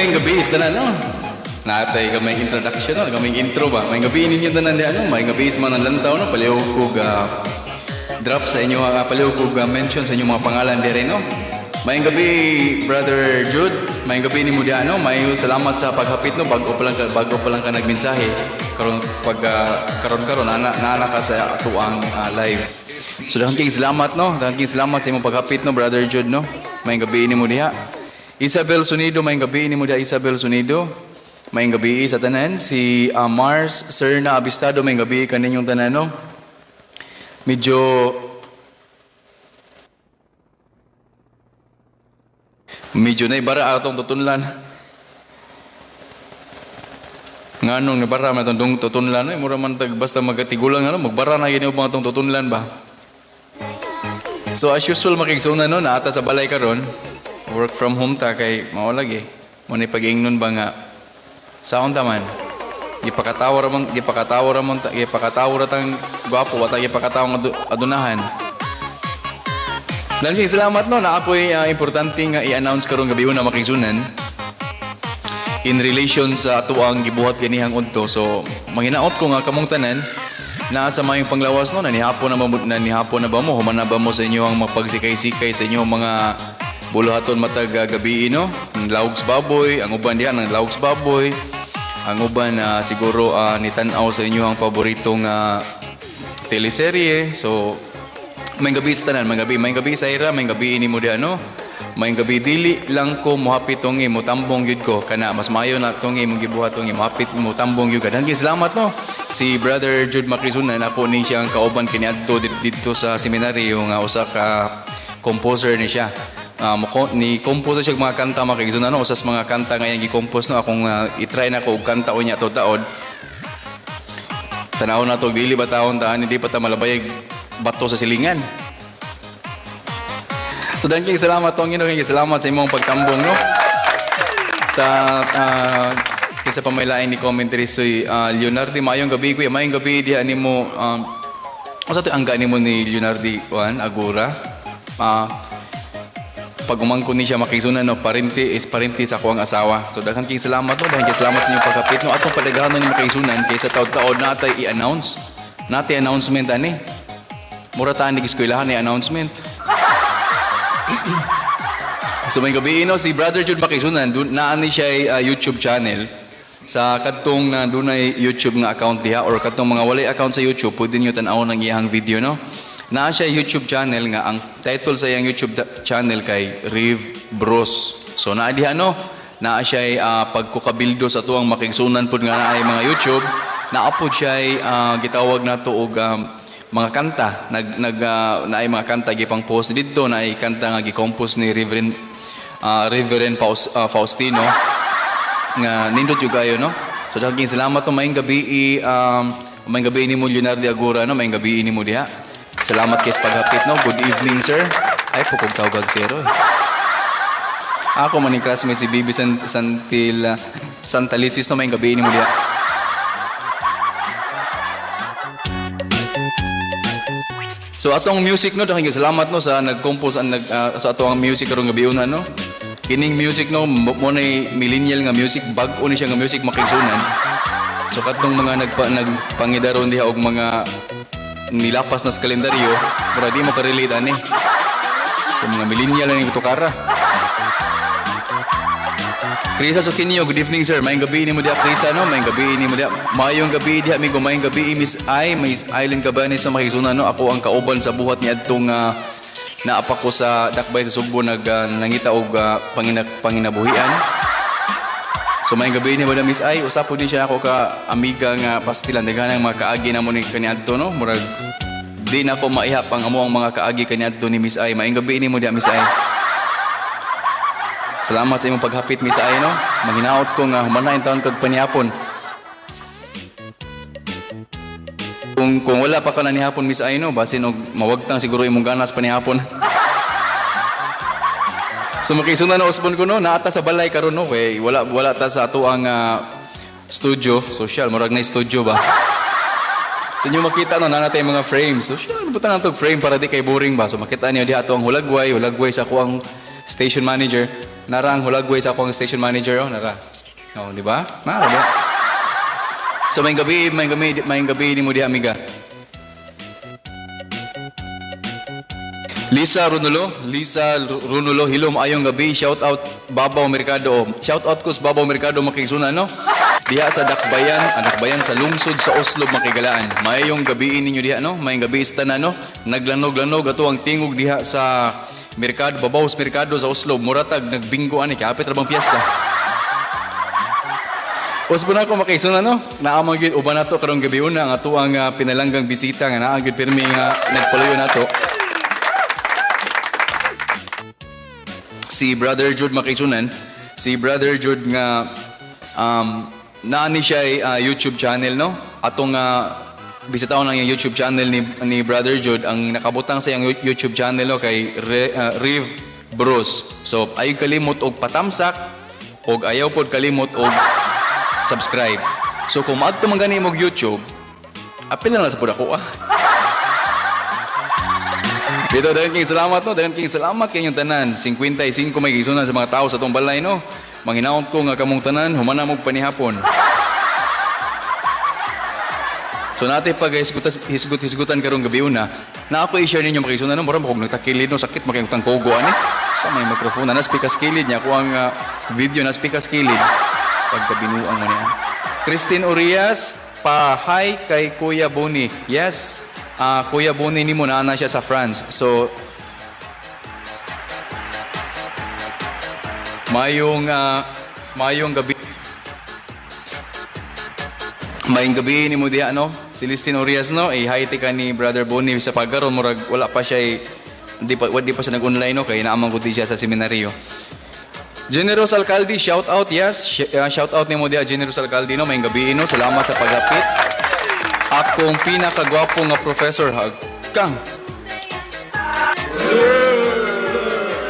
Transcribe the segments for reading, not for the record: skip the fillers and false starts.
May gabi sa tanan, no? Natay ka may introduction, no? Kaming intro ba? May gabi ninyo tanan di ano? May gabi sa mga lantaw, no? Paliw ko ga drop sa inyo, paliw ko ga mention sa inyong mga pangalan dire, no? May gabi, Brother Jude. May gabi nimo di ano? May salamat sa paghapit, no? Bago pa lang ka nagmensahe. Karon pag karon karon ana naana ka sa atuang live. So daghan kayong salamat, no? Daghan kayong salamat sa imong paghapit, no, Brother Jude, no? May gabi nimo diha. Isabel Sunido, may gabi nimo diha, Isabel Sunido. May gabi sa tanan si Mars Sir na Abistado, may gabi kaninyong tanan, no? Medyo medyo na ibara atong tutunlan. Nganong nibara man atong tutunlan, eh, mura man tag basta magatigulang ano, magbara na gini ubang atong tutunlan ba. So as usual, makigsuna, no, naata sa balay karon. Work from home ta kay mao lagi. Mo ni pag-ingnon ba nga saon ta man. Gipakatawa ra tang gwapo, wa ta gipakatawa nga adunahan. Lagi salamat, no, na ako'y importante nga i-announce karong gabi na, makigsunan, in relation sa atuang gibuhat ganihang udto. So manghinaot ko nga kamong tanan naa sa mayong panglawas, no, nanihapon na ba mo, human na ba mo sa inyo ang mapagsikay-sikay sa inyong mga buluhaton matag gabi, no? Ang lawog sa baboy, ang uban diha ng lawog sa baboy, ang uban na siguro nitan-aw sa inyo ang paboritong teleserye. So may gabi sa tanan, may gabi sa ira, may gabi ini mo diha, no? May gabi, dili lang ko mohapit tong mo tambong gyud ko kana mas maayo na tong imong gibuhat tong mohapit mo tambong gyud ka. Daghan salamat, no. Si Brother Jude Makrisunan, ako ni siyang kauban kaniadto didto sa seminaryo nga usa ka composer ni siya. Ni compose siya og mga kanta, makigsunan, no, usas mga kanta nga iyang gi-compose, no, akong i-try na ko og kanta unya to taod. Tanaw na to, dili ba taon taan hindi pa ta malabayag bato sa silingan. So daghan salamat tong ino, salamat sa imong pagtambong, no. Sa kinsa pa may lain ni commentary soy Leonardo, maayong gabi kuya, maayong gabi diha nimo, unsa to angga nimo ni Leonardo Juan Agura? Pag umangkon ni siya, makisunan, no, parente is parente sa akong asawa. So daghan kayong salamat, no, daghan kayong salamat sa inyong pagkapit, no. Atong padaghanon ni makisunan kaysa taod-taod natay i-announce. Natay announcement ani. Mura ta ni eskwelahan ni announcement. So may gabi, no, si Brother Jude Makisunan, dun, naa ni siya YouTube channel. Sa kadtong na dunay YouTube nga account diha or kadtong mga walay account sa YouTube, pwede niyo tan-awon ang iyang video, no. Naa siya YouTube channel nga ang title sa iyang YouTube channel kay Riv Bros. So naa diha, no. Naa siya pagkukabildo sa tuang makigsunan pud nga naay mga YouTube. Naa pud siya gitawag nato og mga kanta nag nag naay mga kanta gipang post didto, naay kanta nga gi-compose ni Reverend Reverend Faustino nga nindot jud kayo, no. So daghan salamat to, maayong gabi, maayong gabi nimo Leonardo Agura, no, maayong gabi nimo diha. Salamat kay sa paghapit, no. Good evening, sir. Ay pukog tawag sir, oy. Ako man ni classmate si Bibi Santil Santa Licis, no, maayong gabi nimo diha. So atong music, no, daghan salamat, no, sa nag-compose ang nag sa atong music karong gabi una, no. Kining music, no, mo nay millennial nga music, bag-o ni siya nga music, makigsunan. So katong mga nagpangidaron diha og mga nilapas na sa kalendaryo, mura di mo ka-relate ani. So mga millennial ni tukara. Krisa Soquinio, good evening, sir. Maayong gabi nimo diha, Krisa, no. Maayong gabi nimo diha. Maayong gabi diha, amigo. Maayong gabi Miss Ay, Miss Aileen Cabanes, no, makigsunan, no. Ako ang kauban sa buhat ni adtong naapa ko sa dakbay sa Sugbo nag nangita og panginabuhian. So maayong gabi nimo diha, Miss Ay. Usa po din siya ako ka amiga nga pastilan daghan ang mga kaagi namo ni kaniadto, no. Murag di na ako maihap ang amo ang mga kaagi kaniadto ni Miss Ay. Maayong gabi nimo diha, Miss Ay. Salamat sa imong paghapit, Miss Ay, no. Manghinaot ko nga humana taon kag panihapon. Kung wala pa ka na nihapon, Miss Ay, no, basin og mawagtang siguro imong ganas panihapon. So makisuna na usbon ko, no, naata sa balay karon, no, kay wala wala ta sa ato ang studio, social, murag na studio ba. So inyo makita, no, naa natay mga frames. So siya, butan na tog frame para di kay boring ba. So makita niyo diha ato ang hulagway, hulagway sa ako ang station manager. Nara ang hulagway sa akong station manager, oh, nara. Oh, di ba? Nara ba? So may gabi, may gabi, may gabi ni mo diha, amiga. Lisa Runulo, Lisa Runulo, hilom ayong gabi, shout out Babaw Mercado. Oh, shout out ko sa Babaw Mercado makigsunan, no? Diha sa Dakbayan, ang Dakbayan sa lungsod sa Oslob makigalaan. Mayong gabi ninyo diha, no? Mayong gabi sa tanan, no? Naglanog-lanog ato ang tingog diha sa Mercado, Babaw sa Mercado sa Oslob. Muratag nagbinggo ani kay hapit ra bang piyesta. Usbo na ako makaisuna, no? Naamang gyud uban nato karong gabi una ang atuang pinalanggang bisita nga naa gyud pirmi nga nagpaluyo nato. Si Brother Jude Makisunan, si Brother Jude nga naa ni siya YouTube channel, no? Atong bisitaon ang iyang YouTube channel ni Brother Jude. Ang nakabutang sa iyang YouTube channel, no, kay Riv Bros. So ay kalimot og patamsak og ayaw pod kalimot og subscribe. So kung maadto man gani imong YouTube, apil na lang sa pud ako ah. Dito, dahil king salamat, no? Dahil king salamat kay inyong tanan. 55 may gisunan sa mga tao sa atong balay, no? Manginaot ko nga kamong tanan, humana mo panihapon. So nate pag hisgutan, hisgut, hisgutan karong gabi una, na ako i-share ninyo makisunan, no? Mura mo kog nagtakilid, no? Sakit makayong kogo ani. Sa may mikrofon na speaker kilid niya ako ang video na speaker kilid. Pagkabinuang mo niya. Christine Urias, pa-hi kay Kuya Boni. Yes, Kuya Boni nimo naa na siya sa France. So mayong gabi. Mayong gabi ni mo diha, no? Si Listine Urias, no, i-hi ka ni Brother Bonnie sa pagkaron murag wala pa siya di pa siya nag-online, no, kay naamang gud siya sa seminaryo. Generous Alcalde, shout out, yes. Shout out nimo diha, Generous Alcalde, no. Mayong gabi, no. Salamat sa paghapit. Akong pinakagwapo nga professor hagkang.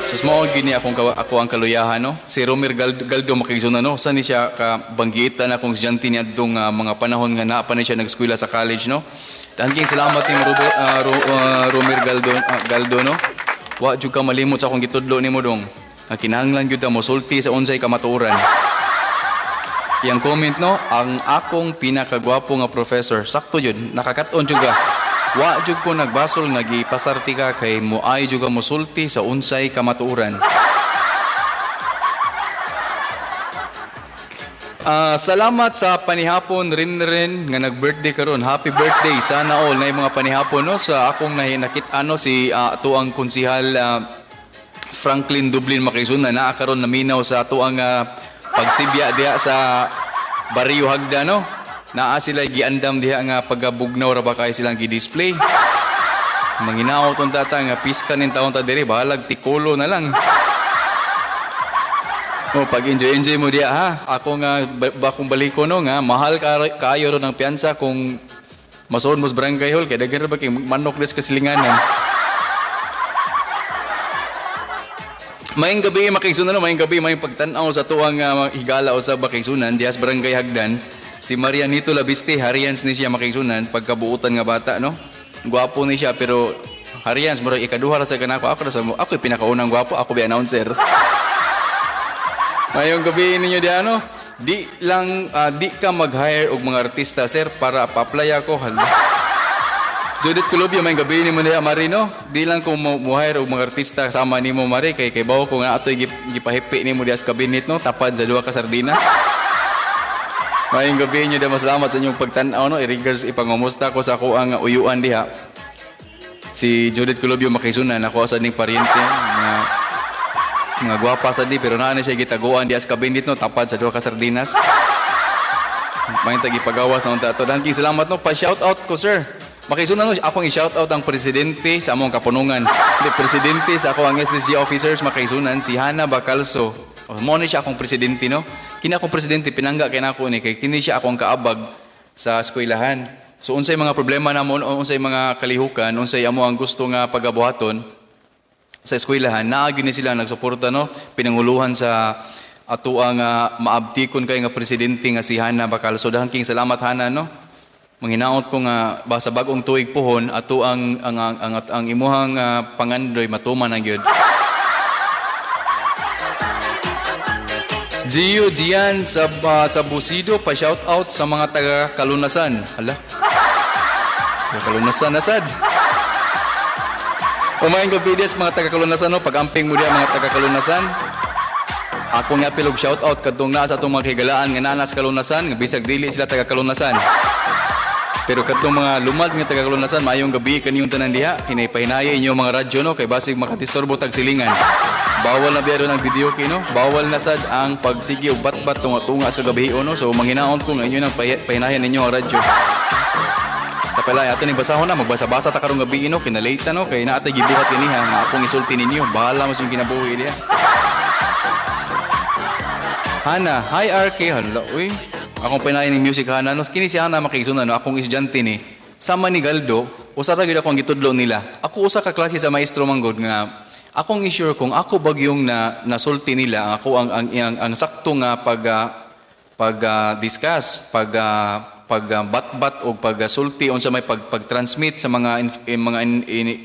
Sus mao gini akong ako ang kaluyahan, no. Si Romir Galdo makigsunan, no. Sa ni siya ka banggitan akong estudyante niadtong mga panahon nga naa pa ni siya nag-eskwela sa college, no. Daghang salamat ni Robert, Romir Galdo, Galdo, no. Wa jud ka malimot sa akong gitudlo nimo dong. Nga kinahanglan gyud ta mosulti sa unsay kamatuoran. Yang comment, no, ang akong pinakagwapo nga professor. Sakto jud, nakakat-on jud ka. Wa jud ko nagbasol nga gipasarti ka kay moay jud ka mosulti sa unsay kamatuoran. Salamat sa panihapon rin rin nga nag-birthday karon. Happy birthday sana all na yung mga panihapon, no, sa akong nahinakit ano si atuang konsihal Franklin Dublin Makisuna naa karon naminaw sa atuang pagsibya diha sa Barrio Hagda, no. Naa sila giandam diha nga pagabugnaw ra ba kay silang gi-display. Manginaw tong tata nga piska nin taon ta diri, bahalag tikulo na lang. Oh, pag enjoy enjoy mo diha ha. Ako nga bakong baliko, no, nga mahal kaayo ron ang piyansa kung masuod mo sa barangay hall kay daghan ra ba kay manok des kasilinganan. Maayong gabi makigsunan, no, maayong gabi, maayong pagtan-aw sa tuwang higala o sa bakigsunan diha sa barangay Hagdan. Si Marianito Labiste, harians ni siya makigsunan, pagkabuutan nga bata, no. Gwapo ni siya pero harians murag ikaduha ra sa kanako. Ako ra sa ako yung pinakaunang gwapo, ako bi announcer. Mayong gabi ninyo diha, no. Di lang di ka mag-hire og mga artista, sir, para pa-apply ako. Hala. Judith Colubio, may gabi nimo diha, Mari, no. Di lang ko mo hire og mga artista sama nimo, Mari, kay bawo ko nga atoy gipahipi nimo diha sa cabinet, no, tapad sa duha ka sardinas. Mayong gabi ninyo diha, masalamat sa inyong pagtan-aw, no. I-regards ipangumusta ko sa ako ang uyuan diha. Si Judith Colubio makisunan ako sa ning paryente mga gwapa sa di pero naa ni siya gitaguan diha sa cabinet, no, tapad sa duha ka sardinas. May tag ipagawas na unta ato. Daghang salamat, no. Pa shout out ko, sir. Makisunan, no, akong i-shout out ang presidente sa among kapunungan. Hindi, presidente sa ako ang SSG officers makisunan si Hana Bacalso. Oh, mo ni siya akong presidente, no. Kini akong presidente pinangga kay nako ni kay kini siya akong kaabag sa eskwelahan. So unsay mga problema namo, unsay mga kalihukan, unsay amo ang gusto nga pagabuhaton sa eskwelahan, naa gyud ni sila nagsuporta, no, pinanguluhan sa atoa nga maabtikon kay nga presidente nga si Hana Bacalso. Daghang king salamat, Hana, no. Manghinaot ko nga basta bag-ong tuig pohon ato ang imuhang pangandoy matuman ang gyud. Gio Gian sa Busido, pa shout out sa mga taga Kalunasan. Hala. Taga Kalunasan na sad. Umayong gabi sa mga taga Kalunasan, no, pag-amping mo diha, mga taga Kalunasan. Ako nga pilog shout out kadtong naa sa atong mga kahigalaan nga naa sa Kalunasan nga bisag dili sila taga Kalunasan. Pero kadtong mga lumad nga taga Kalunasan, maayong gabi kaniyong tanan diha. Hinay pahinaya inyo mga radyo, no, kay basig makadisturbo tag silingan. Bawal na biya ang video kay, no. Bawal na sad ang pagsige og batbat tunga-tunga sa gabi, no. So manghinaon ko nga inyo nang pahinayan ninyo ang radyo. Tapela ato ni basahon na, magbasa-basa ta karong gabi, no, kinalate ta, no, kay naa tay gibuhat kaniha nga akong isulti ninyo. Bahala mo sa inyong kinabuhi diha. Hana, hi RK, hala, uy. Akong pinayin ng music, Hana, no. Kini si Hana, makigsunan, no, akong estudyante ni. Sama ni Galdo, usa ra gyud ako ang gitudlo nila. Ako usa ka klase sa maestro manggod nga akong i-sure kung ako bagyong na nasulti nila, ang ako ang sakto nga pag discuss, pag batbat o pag sulti unsa may pag-transmit sa mga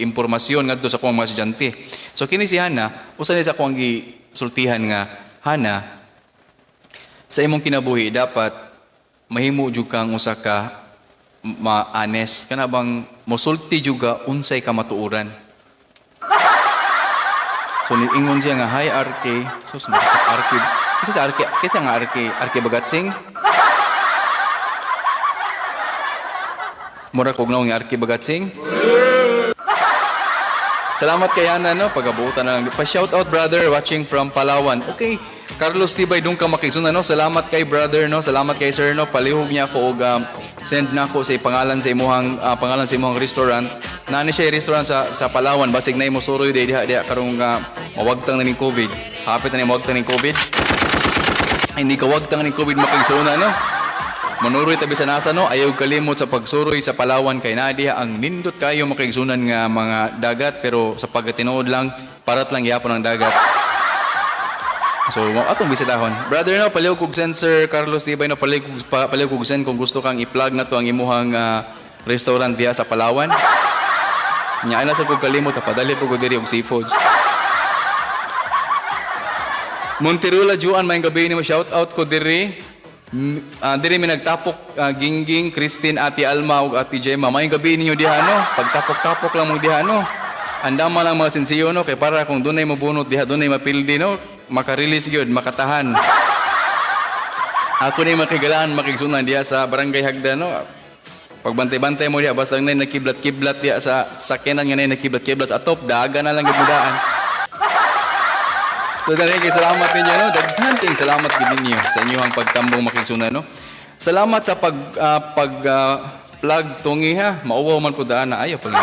impormasyon ngadto sa akong mga estudyante. So kini si Hana, usa ni sa akong gisultihan nga, "Hana, sa imong kinabuhi dapat mahimo jud kang usa ka ma-honest, kana bang mosulti jud ka unsay kamatuoran." So niingon siya nga, "Hi RK." So sa RK, kasi sa RK, kasi nga RK, RK Bagatsing. Mura kog naong nga RK Bagatsing. Salamat kay Hana, no, pagabutan na lang. Pa shout out, brother, watching from Palawan. Okay. Carlos Tibay dung ka makisuna, no. Salamat kay brother, no. Salamat kay sir, no. Palihog niya ako og send na ako sa pangalan sa imuhang pangalan sa imuhang restaurant. Naa ni siya restaurant sa Palawan, basig nay mo suroy diha diha karong mawagtang na ning COVID. Hapit na ni mawagtang ning COVID. Hindi ka wagtang ning COVID, makigsuna, no. Manuroy tabi sa nasa, no, ayaw kalimot sa pagsuroy sa Palawan kay naa diha ang nindot kayo, makaigsunan, nga mga dagat, pero sa pagkatinuod lang parat lang yapon ang dagat. So atong bisitahon. Brother, no, palihog kog send, Sir Carlos Tibay, no, palihog kog send kung gusto kang i-plug na to ang imuhang restaurant diha sa Palawan. Nya ana sa kog kalimot, padali po ko diri og seafoods. Monterula Juan, may gabi nimo, shout out ko diri. Diri mi nagtapok, Gingging, Christine, Ate Alma ug Ate Gemma. May gabi ninyo diha, no. Pagtapok-tapok lang mo diha, no. Andama lang mga sensiyo, no, kay para kung dunay mobunot diha, dunay mapildi, no, maka-release gyud, makatahan. Ako ni makigalaan, makigsunan diha sa Barangay Hagda, no. Pagbantay-bantay mo diha, basta nay nakiblat-kiblat diha sa sakyanan nga nay nakiblat-kiblat sa atop, daga na lang gyud mudaan. So daghan kay salamat ninyo, no. Daghan kay salamat gid ninyo sa inyong pagtambong, makigsunan, no. Salamat sa pag plug tungi ha. Mauwaw man pud daan na ayo pag.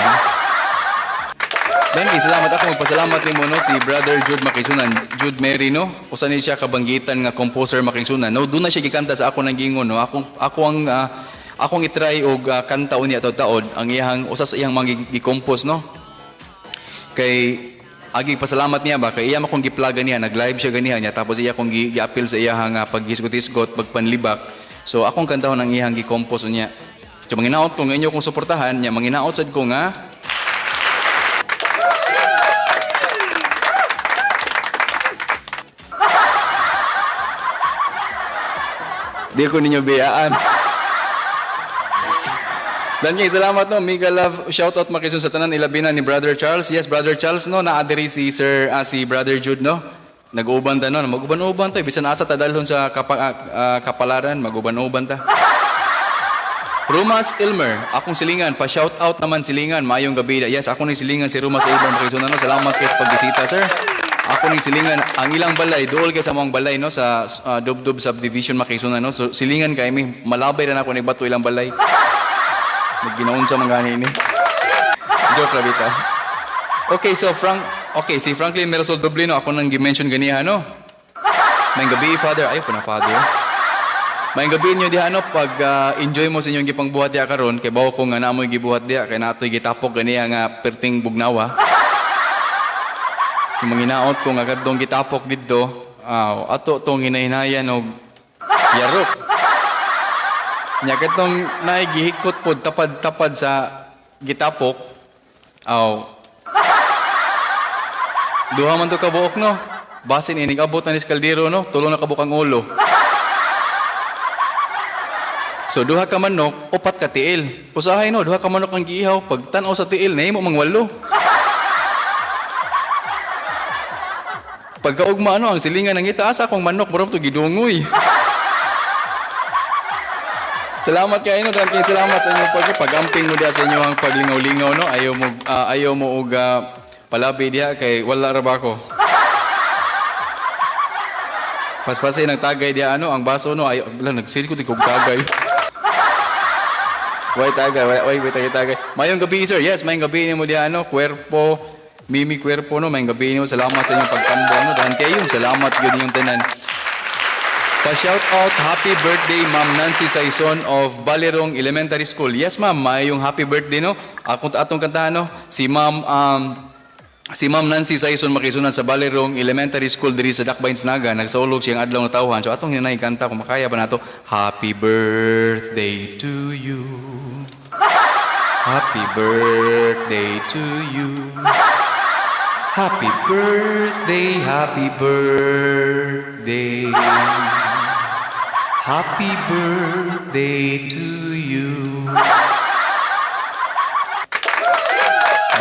Daghan kay salamat. Ako magpasalamat nimo, no, si Brother Jude Makisunan, Jude Mary, no. Usa ni siya kabanggitan nga composer, makisunan. No, doon na siya gikanta sa ako nang gingon, no. Akong i-try og kanta unya taod ang iyang usa sa iyang mga gi-compose, no. Kay agi pasalamat niya ba kay iya makong giplaga niya, nag-live siya ganiha niya, tapos iya kong gi-appeal sa iyahang paghisgot-hisgot, pagpanlibak. So akong kantahon ang iyang gi-compose unya. So manginaot ko nga inyo kong suportahan niya, manginaot sad ko nga di ko ninyo biyaan. Dan kay salamat, no, mega love shoutout makisun sa tanan, ilabi na ni Brother Charles. Yes, Brother Charles, no, naa diri si Sir si Brother Jude, no. Nag-uban ta, no, maguban-uban ta bisan asa ta dalhon sa kapalaran, maguban-uban ta. Rumas Ilmer, akong silingan, pa shout out naman silingan, maayong gabi. Yes, ako ni silingan si Rumas Ilmer, makisunan, no. Salamat kay sa pagbisita, sir. Ako ni silingan, ang ilang balay duol kay sa among balay, no, sa Dubdub subdivision, makisunan, no. So silingan kay mi, malabay ra na ako nagbato ilang balay. Magginaon sa mga ni. Joke ra bitaw. Okay, so Frank, okay, si Franklin Mirasol Dublino, ako nang gi-mention ganiha, no. May gabi, Father. Ayo pa na, Father. May gabi niyo diha, no, pag enjoy mo sa inyong gipangbuhat diha karon, kay bawo ko nga naamoy gibuhat diha kay natoy gitapok ganiha nga perting bugnawa. Yung manginaot ko nga kadtong gitapok didto, ato tong hinahinayan og yarok. Nya katong naay gihikot pod tapad-tapad sa gitapok, aw duha man to ka buok, no. Basin inig abot na ni kaldero, no, tulo na kabuk ang ulo. So duha ka manok, upat ka tiil. Usahay, no, duha ka manok ang giihaw, pag tan-aw sa tiil nahimo mang walo. Pagkaugma, ano, ang silingan ng itaas akong manok, murag to gidungoy. Salamat kayo, no, dahil salamat sa inyong pag-amping mo diha sa inyong paglingaw-lingaw, no. Ayaw mo og palabi diha kay wala ra ba ko. Paspasay ng tagay diha, ano, ang baso, no, ay wala nagsil ko og tagay. Way tagay, way way way tagay tagay. Mayong gabi, sir. Yes, mayong gabi nimo diha, ano, Cuerpo, Mimi Cuerpo, no, mayong gabi nimo. Salamat sa inyong pagtambo, no. Dahan kayo, salamat gyud inyong tanan. Pa-shout out, happy birthday, Ma'am Nancy Saison of Balerong Elementary School. Yes, ma'am, mayong happy birthday, no. Akong atong kantahan, no. Si Ma'am Nancy Saison makisunan sa Balerong Elementary School diri sa Dakbain Naga, nagsaulog siyang adlaw nga tawhan. So atong hinay kanta kung makaya pa nato. Happy birthday to you. Happy birthday to you. Happy birthday, happy birthday. Happy birthday to you.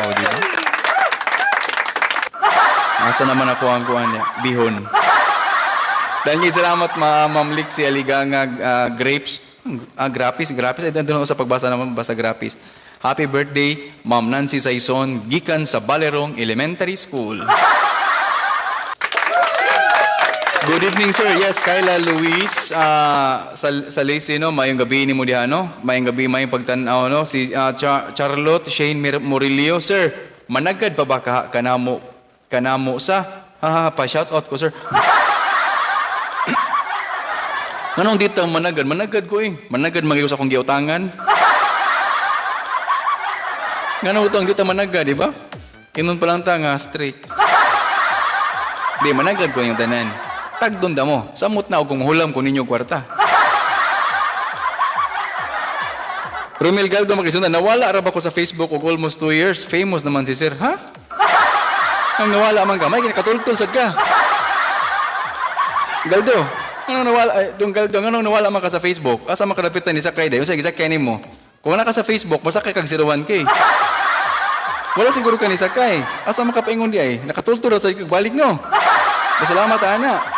Oh, di ba? Asa naman ako ang kuan niya? Bihon. Dahil salamat, Ma'am Lixie Aligangag Grapes. Ah, grapis, grapis. Ay, doon ako sa pagbasa naman, basta grapis. Happy birthday, Ma'am Nancy Saison, gikan sa Balerong Elementary School. Good evening, sir. Yes, Kyla Luis Salesi, no? Mayong gabi ni mo diha, no? Mayong gabi, mayong pagtan-aw, no? Si Charlotte Shane Murillo. Sir, managad pa ba ka kanamo sa? Ha, ha, pa shout out ko, sir. Nganong dito ang managad? Managad ko eh. Managad man gyud sa akong giutangan. Nganong utang dito managad, di ba? Inon pa lang ta nga straight. Di, managad ko yung tanan. Tagdon da mo. Samot na og kung hulam ko ninyo kwarta. Romel Galdo makisundan, nawala ra ba ko sa Facebook og almost 2 years? Famous naman si sir. Ha? Ang nawala man ka, may kinakatultol sad ka. Galdo, anong nawala, ay, dong Galdo, anong nawala man ka sa Facebook? Asa man kadapitan ni sakay dayon? Sa gisakay nimo. Kung wala ka sa Facebook, masakay kag 01K. Wala siguro ka ni sakay. Asa man ka paingon di ay? Nakatultol ra sa kag balik, no. Salamat ana.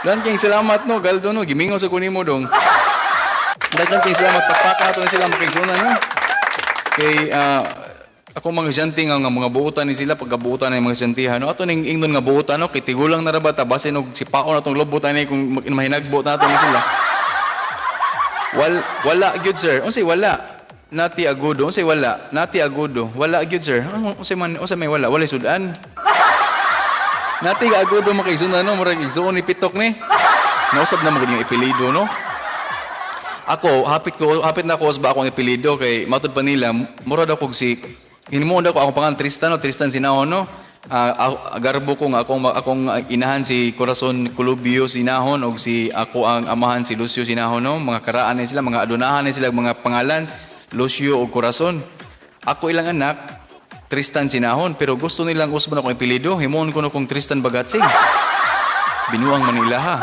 Dan king salamat, no, Galdo, no, gimingaw sa kunimo dong. Daghan kay salamat, pakpakan nato na sila makigsunan, no. Kay ako mga estudyante nga mga buutan ni sila pagkabuutan ni mga estudyante, no, ato ning ingnon nga buutan, no, kay tigulang na ra ba ta, basin og sipaon atong lobotan ni kung mahinagbo na ato ni sila. Wala gyud, sir. Unsay wala? Nati agudo. Unsay wala? Nati agudo. Wala gyud, sir. Ano, unsay man, unsay may wala? Walay sudan. Nati agudo makigsunan, no, murag igsuon ni pitok ni. Nausab na mo gud yung apelyido, no. Ako, hapit na ko ba akong apelyido kay matud pa nila, mura daw kog si hinuon daw ko akong pangalan Tristan, no, Tristan Sinahon, no. Garbo ko nga akong inahan si Corazon Colubio Sinahon og si ako ang amahan si Lucio Sinahon, no. Mga karaan ni sila, mga adunahan ni sila mga pangalan Lucio og Corazon. Ako ilang anak Tristan Sinahon, pero gusto nilang usbon akong apelyido, himuon ko no kong Tristan Bagatsing. Binuang Manila ha.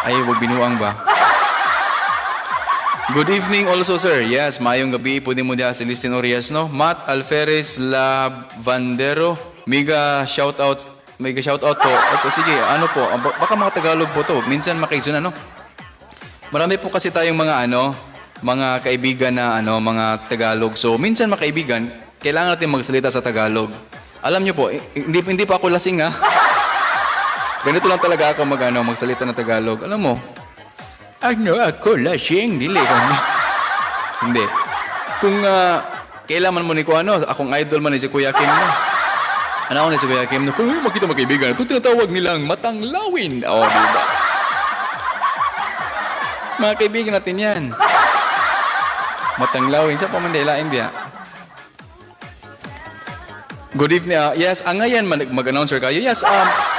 Ay, wag binuang ba? Good evening also, sir. Yes, maayong gabi po mo diha si Listin Orias, no. Matt Alferes Lavandero, mega shout out, mega shout out po. Opo, sige, ano po? Baka mga Tagalog po to. Minsan makaisuna, no. Marami po kasi tayong mga ano, mga kaibigan na ano, mga Tagalog. So, minsan mga kaibigan, kailangan natin magsalita sa Tagalog. Alam niyo po, hindi hindi pa ako lasing ha. Ganito lang talaga ako mag ano, magsalita ng Tagalog. Alam mo, ano ako lasing, dili ko. Hindi. Kung kailangan mo ni ko ano, akong idol man ni si Kuya Kim, no. Ano ako ni si Kuya Kim, no? Kung makita mga kaibigan, ito tinatawag nilang matang lawin. Oh, di ba? Mga kaibigan natin yan. Matang lawin. Sa Pamandela, India. Good evening. Yes, ang ngayon mag-announcer kayo. Yes,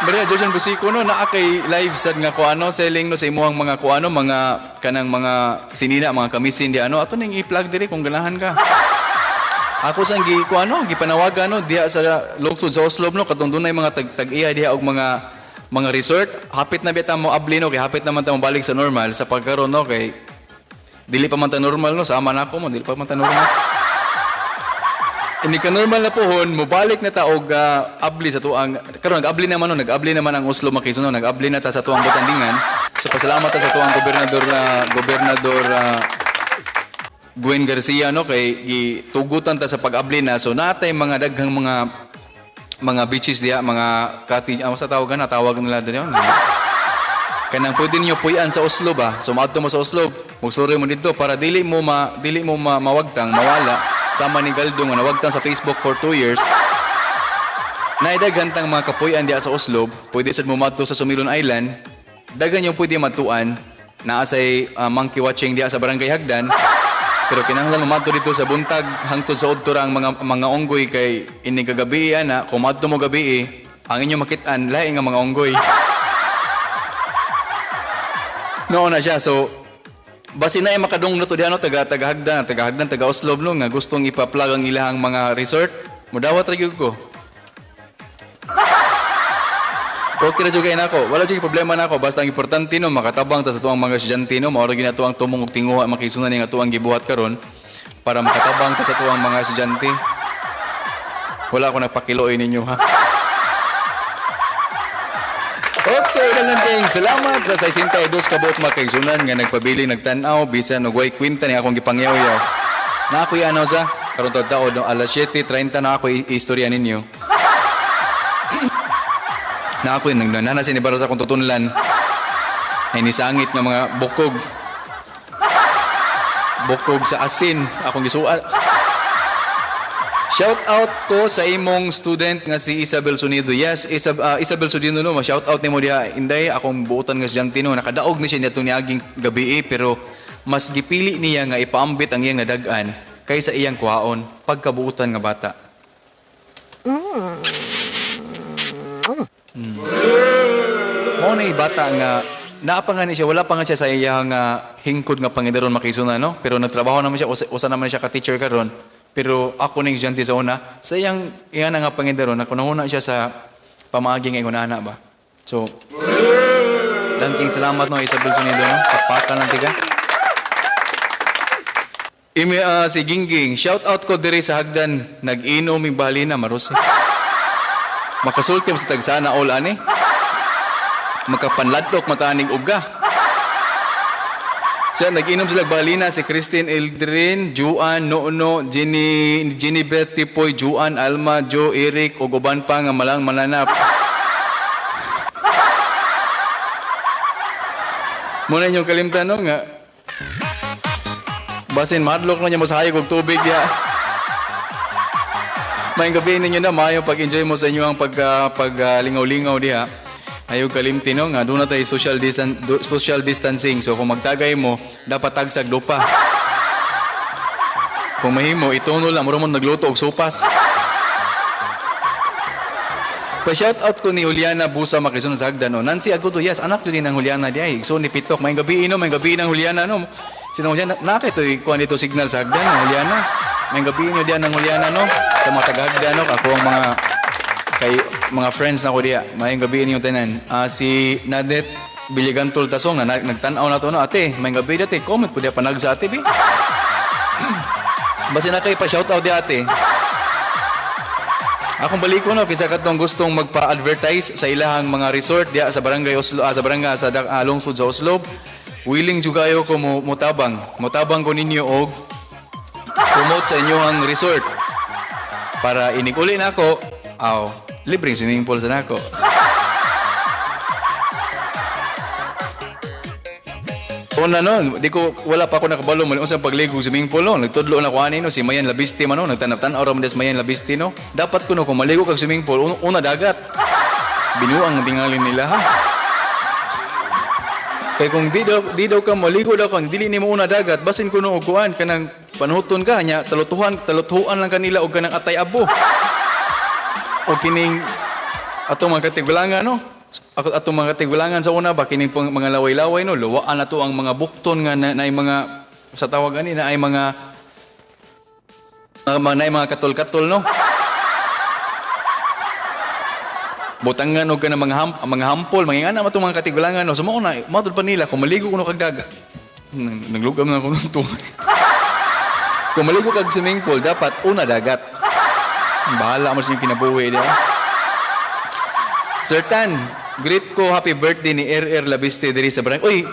Maria Georgian Busico, no, naa kay live sad nga kuano selling, no, sa imuhang mga kuano, mga kanang mga sinina, mga kamisin di ano ato ning i-plug diri kung ganahan ka. Ako sang gi ko ano, gipanawagan no diha sa lungsod sa Oslob no, katong dunay mga tag-iya diha og mga resort. Hapit na bita mo abli no, kay hapit naman ta balik sa normal sa pagkaron no, kay dili pa man ta normal no, sama na ako mo, dili pa man ta normal. Ini ka normal na pohon, mobalik na ta og abli sa tuang karon. Nag-abli naman no, nag-abli naman ang Oslo, makisuno, nag-abli na ta sa tuang Butandingan. So pasalamat ta sa tuang gobernador na gobernador Gwen Garcia no, kay gitugutan ta sa pag-abli na. So natay mga daghang mga beaches diha, mga cottage, sa tawag na tawag nila diha. Kanang pwede niyo puy-an sa Oslo ba. So maadto mo sa Oslo, magsuri mo didto para dili mo mawagtang, mawala sama ni Galdo nga nawagtang sa Facebook for 2 years. Naidaghan tang mga kapuy-an diha sa Oslo, pwede sad mo madto sa Sumilon Island. Daghan yung pwede matuan. Naa say monkey watching diha sa Barangay Hagdan. Pero kinahanglan mo madto dito sa buntag hangtod sa udto ra ang mga unggoy, kay ini kagabi ana, kung madto mo gabi, ang inyong makit-an lahi nga mga unggoy. Noon na siya. So basin na ay makadung na to diha no, taga Hagdan, taga Oslob no, nga gustong ipa-plug ang ilahang mga resort. Mudawat ra gyud ko. Okay ra jud kay nako. Wala jud problema nako, basta ang importante no, makatabang ta sa tuang mga estudyante no, mao ra gyud ato ang tumong og tinguha, makisunan ni nga tuang gibuhat karon para makatabang ta sa tuang mga estudyante. Wala ko nagpakiloy ninyo ha. Okay, dalan kayong salamat sa 62 ka buok mga kaigsunan nga nagpabili nagtan-aw bisan og way kwenta ni akong gipangyaw-yaw. Na ako'y ano sa karon taod no, alas 7:30 na ako istorya ninyo. Na ako'y nagnana ni para sa akong tutunlan. Ay nisangit nga mga bukog. Bukog sa asin akong gisual. Shout out ko sa imong student nga si Isabel Sunido. Yes, Isabel Sunido no, ma-shout out nimo diha. Inday, akong buotan nga estudyante no, nakadaog ni siya niadtong niaging gabi eh, pero mas gipili niya nga ipaambit ang iyang nadag-an kaysa iyang kuhaon, pagkabuotan nga bata. Mao na bata nga naa pa nga ni siya, wala pa nga siya sa iyang hingkod nga pangidaron, makisuna no, pero nagtrabaho naman siya, usa naman siya ka teacher karon. Pero ako ning estudyante sa una, sa iyang iya na nga pangidaron, nakunahuna siya sa pamaagi nga ingon ana ba. So daghang salamat no, Isabel Sunido no, pakpakan lang tiga. Imi si Gingging, shout out ko diri sa Hagdan, nag-inom mig balina maros. Makasulti mo sa tagsana all ani. Makapanladlok mataning uga. Siya, nag-inom sila balina si Christine Eldrin, Juan, Noono, Jenny, Jenny Beth Tipoy, Juan, Alma, Joe, Eric, ug uban pa nga malang mananap. Muna inyong kalimtan no, nga basin mahadlok na niya mo sa hayag og tubig ya. Maayong gabi ninyo na, maayo pag-enjoy mo sa inyo ang pag lingaw-lingaw diha. Ayaw kalimti no, nga doon na tayo social distancing. So kung magtagay mo, dapat tagsag dupa. Kung mahimo, ituno lang, mura mo nagluto og sopas. Pa-shout out ko ni Juliana Busa Makison sa Hagdan. No? Nancy Agudo, yes, anak yun din ng Juliana di ay. So ni Pitok, may gabi no, may gabi ng Juliana no. Sino Juliana? Nakita ito, kuha dito signal sa Hagdan ng Juliana. May gabi nyo diyan ng Juliana no. Sa mga taga-Hagdan no, ako ang mga kay mga friends na ko diya. May gabi ninyo tanan. Si Nadet Biligantol Tasong na nagtan-aw na to no. Ate, may gabi dati. Comment po diya panag sa ate bi. Basta na kayo pa shout out di ate. Akong baliko no, kinsa katong gustong magpa-advertise sa ilahang mga resort diya sa barangay Oslo, sa barangay sa lungsod sa Oslo. Willing jud kayo ko mo motabang. Motabang ko ninyo og promote sa inyong resort. Para inig-uli nako, aw, libreng swimming pool sa nako. Una no, di ko wala pa ako nakabalo mo unsa pagligo sa swimming pool no. Nagtudlo na ko ani no si Mayan Labisti man no, nagtanap-tan-aw ra man sa Mayan Labisti no. Dapat ko no kung maligo kag swimming pool, una dagat. Binuang ang tingali nila ha. Kay kung di daw ka maligo daw kang dili nimo una dagat, basin kuno og kuan kanang panuton ka nya talutuhan talutuan lang kanila og kanang atay abo. O kining atong mga katigulangan no. Ako atong mga katigulangan sa una ba kining pang mga laway-laway no, luwaan na to ang mga bukton nga na, na ay mga sa tawag ani na ay mga Mga katol-katol, no? Butangan og kana mga mga hampol, mga ingana man tong mga katigulangan, no? So mao na, matud pa nila kung maligo kuno kag dagat. Naglugam na ako ng tubig. Kung maligo kag swimming pool, dapat una dagat. Bahala mo sa inyong kinabuhi, di ba? Sir Tan, greet ko happy birthday ni RR Labiste diri sa barangay. Uy,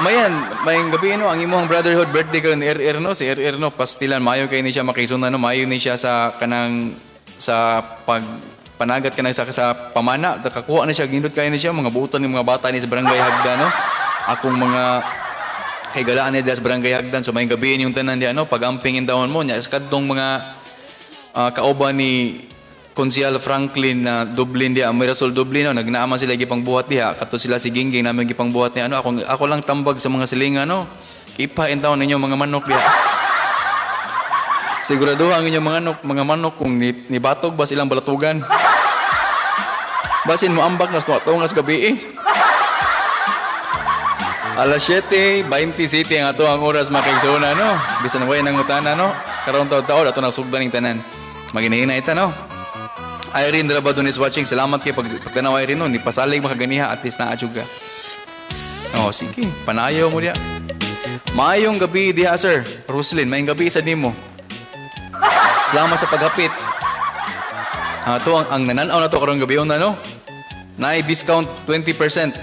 mayan, mayang gabi, no, ang imong brotherhood birthday karon ni RR, no, si RR, no, pastilan maayo kay ni siya makisuna, no, maayo ni siya sa kanang sa pag panagat kanang sa pamana, nakakuha na siya, gindot kayo ni siya mga buutan ng mga bata ni sa barangay Hagdan, no. Akong mga higalaan ni sa barangay Hagdan, so mayang gabi yung tanan diha, no, pagamping indawon mo nya sa kadtong mga kauban ni Konsehal Franklin na Dublin diha, Mirasol Dublin, no, nagnaaman sila gipangbuhat diha, kato sila si Gingging namin gipangbuhat niya, ano, ako lang tambag sa mga silingan, no. Ipa in taon ninyo mga manok diha. Sigurado ang inyong mga manok kung nibatog ba silang balatugan. Basin mo ambak nas tuwa gabi eh. Alas 7:20 City ang ato ang oras, mga kaigsoona, no. Bisan way nang utana, no. Karon taud-taud ato nagsugdan ning tanan. Maginahina ita, no. Irene Rabadon is watching. Salamat kay pagtanaw, Irene, no. Ni pasalig makaganiha, at least naa ka. Oh, sige, panayo mo diya. Maayong gabi diha, sir. Roslyn, maayong gabi sa nimo. Salamat sa paghapit. To ang nananaw na to karong gabi una, no. Naay discount 20%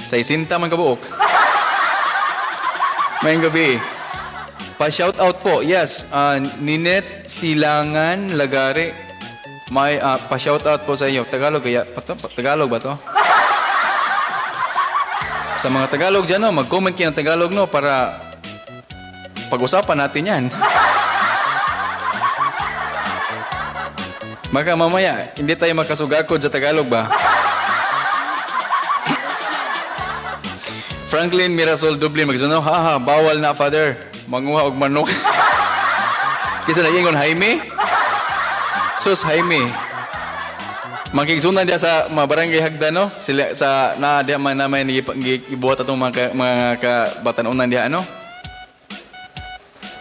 sa isinta man kabuok. Maayong gabi. Pa-shout out po. Yes, Ninette Silangan Lagare. May pa-shout out po sa inyo. Tagalog kaya Tagalog ba to? Sa mga Tagalog dyan, no, mag-comment kayo ng Tagalog, no, para pag-usapan natin yan. Baka mamaya, hindi tayo makasugakod sa Tagalog ba? Franklin Mirasol Dublin, magsuno, haha, bawal na, father. Manguha og manok. Kisa na ingon, Jaime? Sus, Jaime. Makigsunan diya sa mga barangay Hagdan, no? Sila, sa, na, diya man naman gibuhat atong mga kabatanunan diya, ano?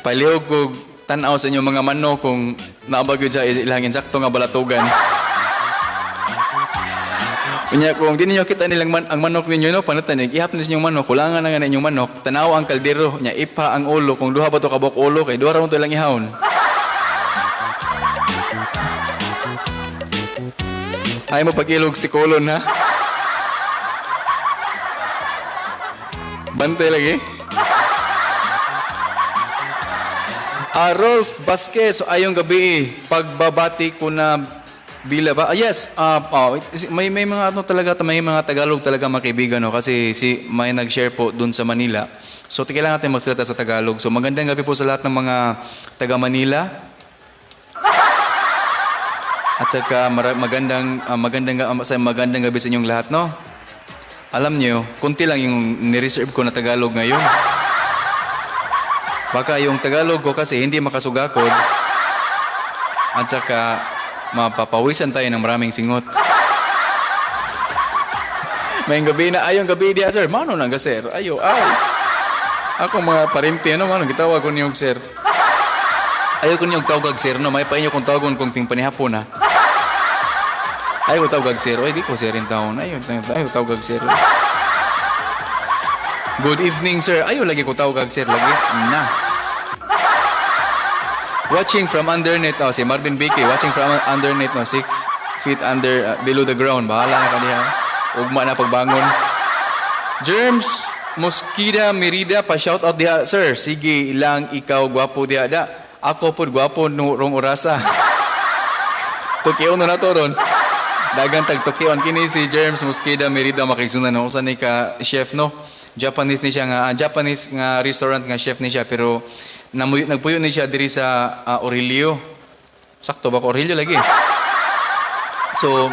Palihog kog tan-aw sa inyong mga manok kung naabag yun sa ilang insakto nga balatugan. Unya, kung di ninyo kita nilang ang manok ninyo, no, panatan, ihap ni inyong manok, kulangan na nga na inyong manok, tanaw ang kaldero, nya ipa ang ulo, kung duha ba to kabok ulo, kay duha ra to ilang ihawon. Ay mo pag-ilog sa tikolon, ha? Bantay lagi. Rolf Vasquez, ayong gabi, pagbabati ko na bila ba? Yes, oh, may mga ano talaga, may mga Tagalog talaga mga kaibigan, no? Kasi si may nag-share po dun sa Manila. So kailangan natin magsalita sa Tagalog. So magandang gabi po sa lahat ng mga taga Manila. At saka magandang gabi sa inyong lahat, no? Alam niyo, kunti lang yung ni-reserve ko na Tagalog ngayon. Baka yung Tagalog ko kasi hindi makasugakod. At saka mapapawisan tayo ng maraming singot. May gabi na, ayong gabi diya, sir. Mano nang sir? Ayo, ay. Ako mga parente, ano, mano, gitawag ko niyong sir. Ayaw ko niyong tawag sir, no? May pa inyo kung tawagon kung ting panihapon, ha? Ayaw ko tawag sir. Ay, di ko sir in taon. Ayaw, ayaw tawag sir. Good evening, sir. Ayaw lagi ko tawag sir. Lagi. Na. Watching from underneath. Oh, si Marvin Vicky. Watching from underneath. No, 6 feet under, below the ground. Bahala na ka diha. Ugma na pagbangon. Germs, Mosquida, Merida, pa-shout out diha, sir. Sige lang, ikaw, gwapo diha da. Ako po, gwapo, no, rong orasa. Tukion na to ron. Dagan tag tukion. Kini si Germs, Mosquida, Merida, makigsunan. No? Usa ni ka chef, no? Japanese ni siya nga, Japanese nga restaurant nga chef ni siya, pero nagpuyo ni siya diri sa Aurelio. Sakto ba ko? Aurelio lagi. So,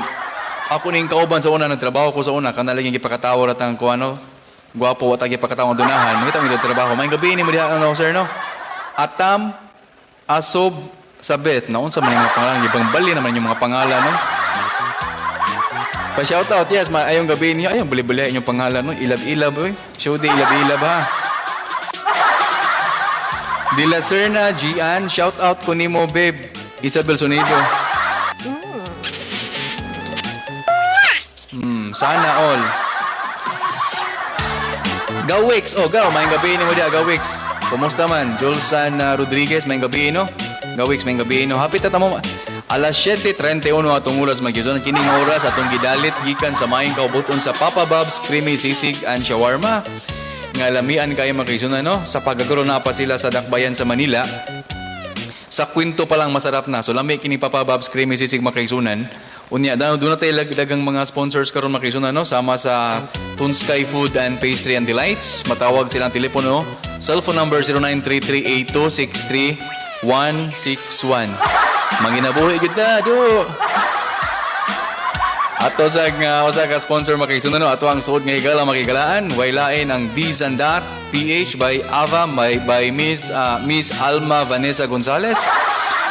ako ning kauban sa una, nagtrabaho ko sa una, kana lagi gipakatawa ra tang kuano, gwapo wa ta gipakatawa dunahan, mangita mi trabaho. May gabi ni mo diha, ano, sir, no? Atam Asob Sabet, naunsa man yung mga pangalan, gibang bali naman yung mga pangalan, no? Pa shout out, yes, ayong gabi niyo, ayong bali-bali inyong pangalan, no? Ilab-ilab, oy. Show di ilab-ilab, ha. De La Serna, Gian, shout out ko nimo, babe. Isabel Sonido. Sana all. Gawix, oh gaw, maayong gabi nimo diha, Gawix. Kumusta man? Jolsan Rodriguez, maayong gabi, no? Gawix, maayong gabi, no? Happy ta mo. Alas 7:31 atong oras, mga kaigsuonan. Kining oras atong gidalit gikan sa maayong kaubuton sa Papa Bob's Creamy Sisig and Shawarma. Nga lamian kayo, mga kaigsuonan, no? Sa pagkakaroon na pa sila sa Dakbayan sa Manila. Sa kwento pa lang masarap na. So lami kini Papa Bob's Creamy Sisig, mga kaigsuonan. Unya, doon na tayo dagang mga sponsors karon, mga kaigsuonan, no? Sama sa Tunsky Food and Pastry and Delights. Matawag silang telepono. Cellphone number 0933-8263161. Manginabuhi kita, do. Ato sa nga usa ka sponsor, mga kaigsuonan, no? Ato ang suod nga higala, makigalaan way lain ang These and That PH by Ava by Miss Alma Vanessa Gonzalez.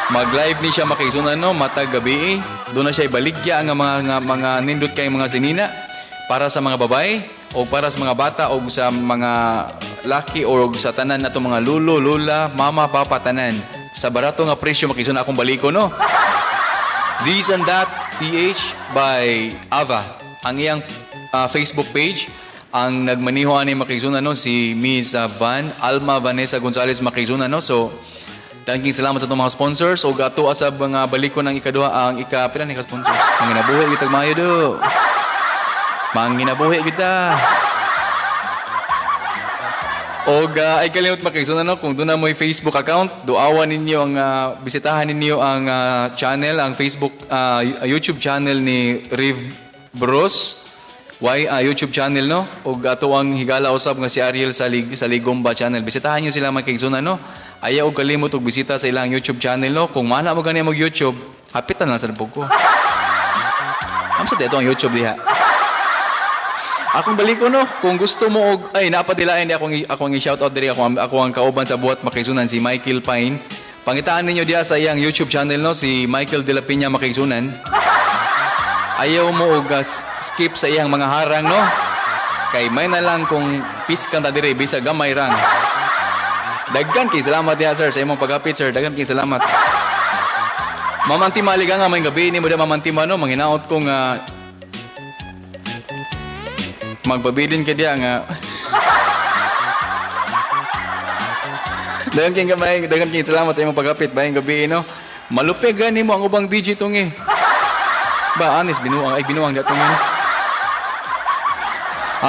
Mag-live ni siya, mga kaigsuonan, no, matag gabi. Doon na siya ibaligya ang mga nindot kay mga sinina para sa mga babae o para sa mga bata o sa mga laki o sa tanan nato mga lulo, lula, mama, papa, tanan. Sa barato nga presyo, mga kaigsuonan, akong baliko, no. These and That PH by Ava. Ang iyang Facebook page, ang nagmaniho ani, mga kaigsuonan, no, si Miss Van Alma Vanessa Gonzalez, mga kaigsuonan, no. So daghang salamat sa atong mga sponsors ug ato sa mga baliko ng ikaduha ang ika pila ni ka sponsors. Manginabuhi kitag maayo do. Manginabuhi kita. Og ay kalimot, mga kaigsuonan, no, kung doon na mo'y Facebook account, duawan ninyo ang bisitahan ninyo ang channel, ang Facebook YouTube channel ni Riv Bros. Y YouTube channel, no? Og ato ang higala usab nga si Ariel sa Ligomba channel. Bisitahan niyo sila, mga kaigsuonan, no? Ayaw og kalimot og bisita sa ilang YouTube channel, no? Kung mana mo gani mag YouTube, hapitan lang sa lubog ko. Amsa dito ang YouTube diha. Akong baliko, no, kung gusto mo og ay napadilain di akong akong i-shout out diri ako ako ang kauban sa buhat, mga kaigsuonan, si Michael Pine. Pangitaan ninyo diha sa iyang YouTube channel, no, si Michael De La Peña, mga kaigsuonan. Ayaw mo og skip sa iyang mga harang, no. Kay may na lang kung piskan ta diri bisag gamay rang. Daghan kay salamat diha, sir, sa imong paghapit, sir. Daghan kay salamat. Mamanti maliga nga may gabi ni mo diha, Mamanti no, manghinaot ko nga magpabilin ka diya nga. Daghan kay gamay, daghan kay salamat sa imong paghapit bayang gabi, no. Malupig gani mo ang ubang DJ tungi. Ba anis binuang ay binuang di tungi, no?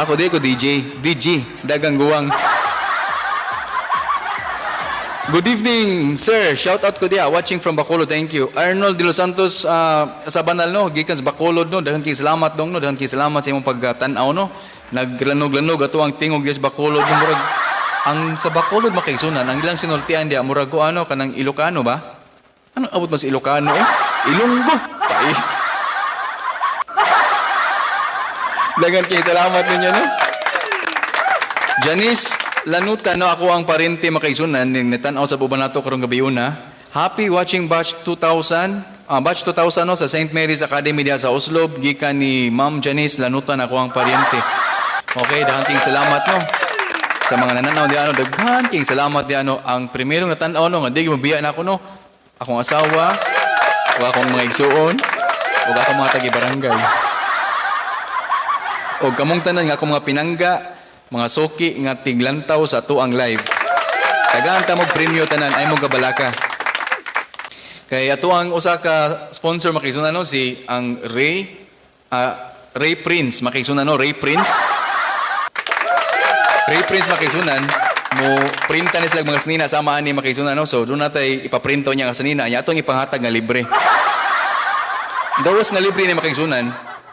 Ako di ko DJ, DJ, dagang guwang. Good evening, sir. Shout out ko diya watching from Bacolod. Thank you. Arnold De Los Santos sa Banal, no, gikan sa Bacolod, no. Daghan kay salamat dong, no. Daghan kay salamat sa imong pagtan-aw, no. Naglanog-lanog ato ang tingog diya sa Bacolod, no. Murag ang sa Bacolod, mga kaigsuonan, ang ilang sinultian diya murag ko ano kanang Ilocano ba? Ano abot mas Ilocano eh? Ilonggo. Pai. Daghan kay salamat ninyo, no. Janice Lanuta, no, ako ang parente, mga kaigsuonan, ning natan-aw sa uban nato karong gabi una. Happy watching batch 2000, batch 2000, no, sa St. Mary's Academy diha sa Oslob, gikan ni Ma'am Janice Lanuta, ako ang paryente. Okay, daghan king salamat, no. Sa mga nananaw diha, no, daghan king salamat diha, no. Ang primerong natan-aw, no, nga di mobiya na ako, no. Akong asawa, ug akong mga igsuon, ug akong mga tagi-barangay. Og kamong tanan nga akong mga pinangga, mga suki nga tiglantaw sa atuang live. Tagaan ta mo premyo tanan ay mo gabalaka. Kay ato ang usa ka sponsor, mga kaigsuonan, no, si ang Ray Prince, mga kaigsuonan, no, Ray Prince. Ray Prince, mga kaigsuonan, mo printa ni sila mga sinina sama ani, mga kaigsuonan, no. So doon natay ipaprinto niya ang sinina niya atong ipanghatag nga libre. Gawas nga libre ni, mga kaigsuonan,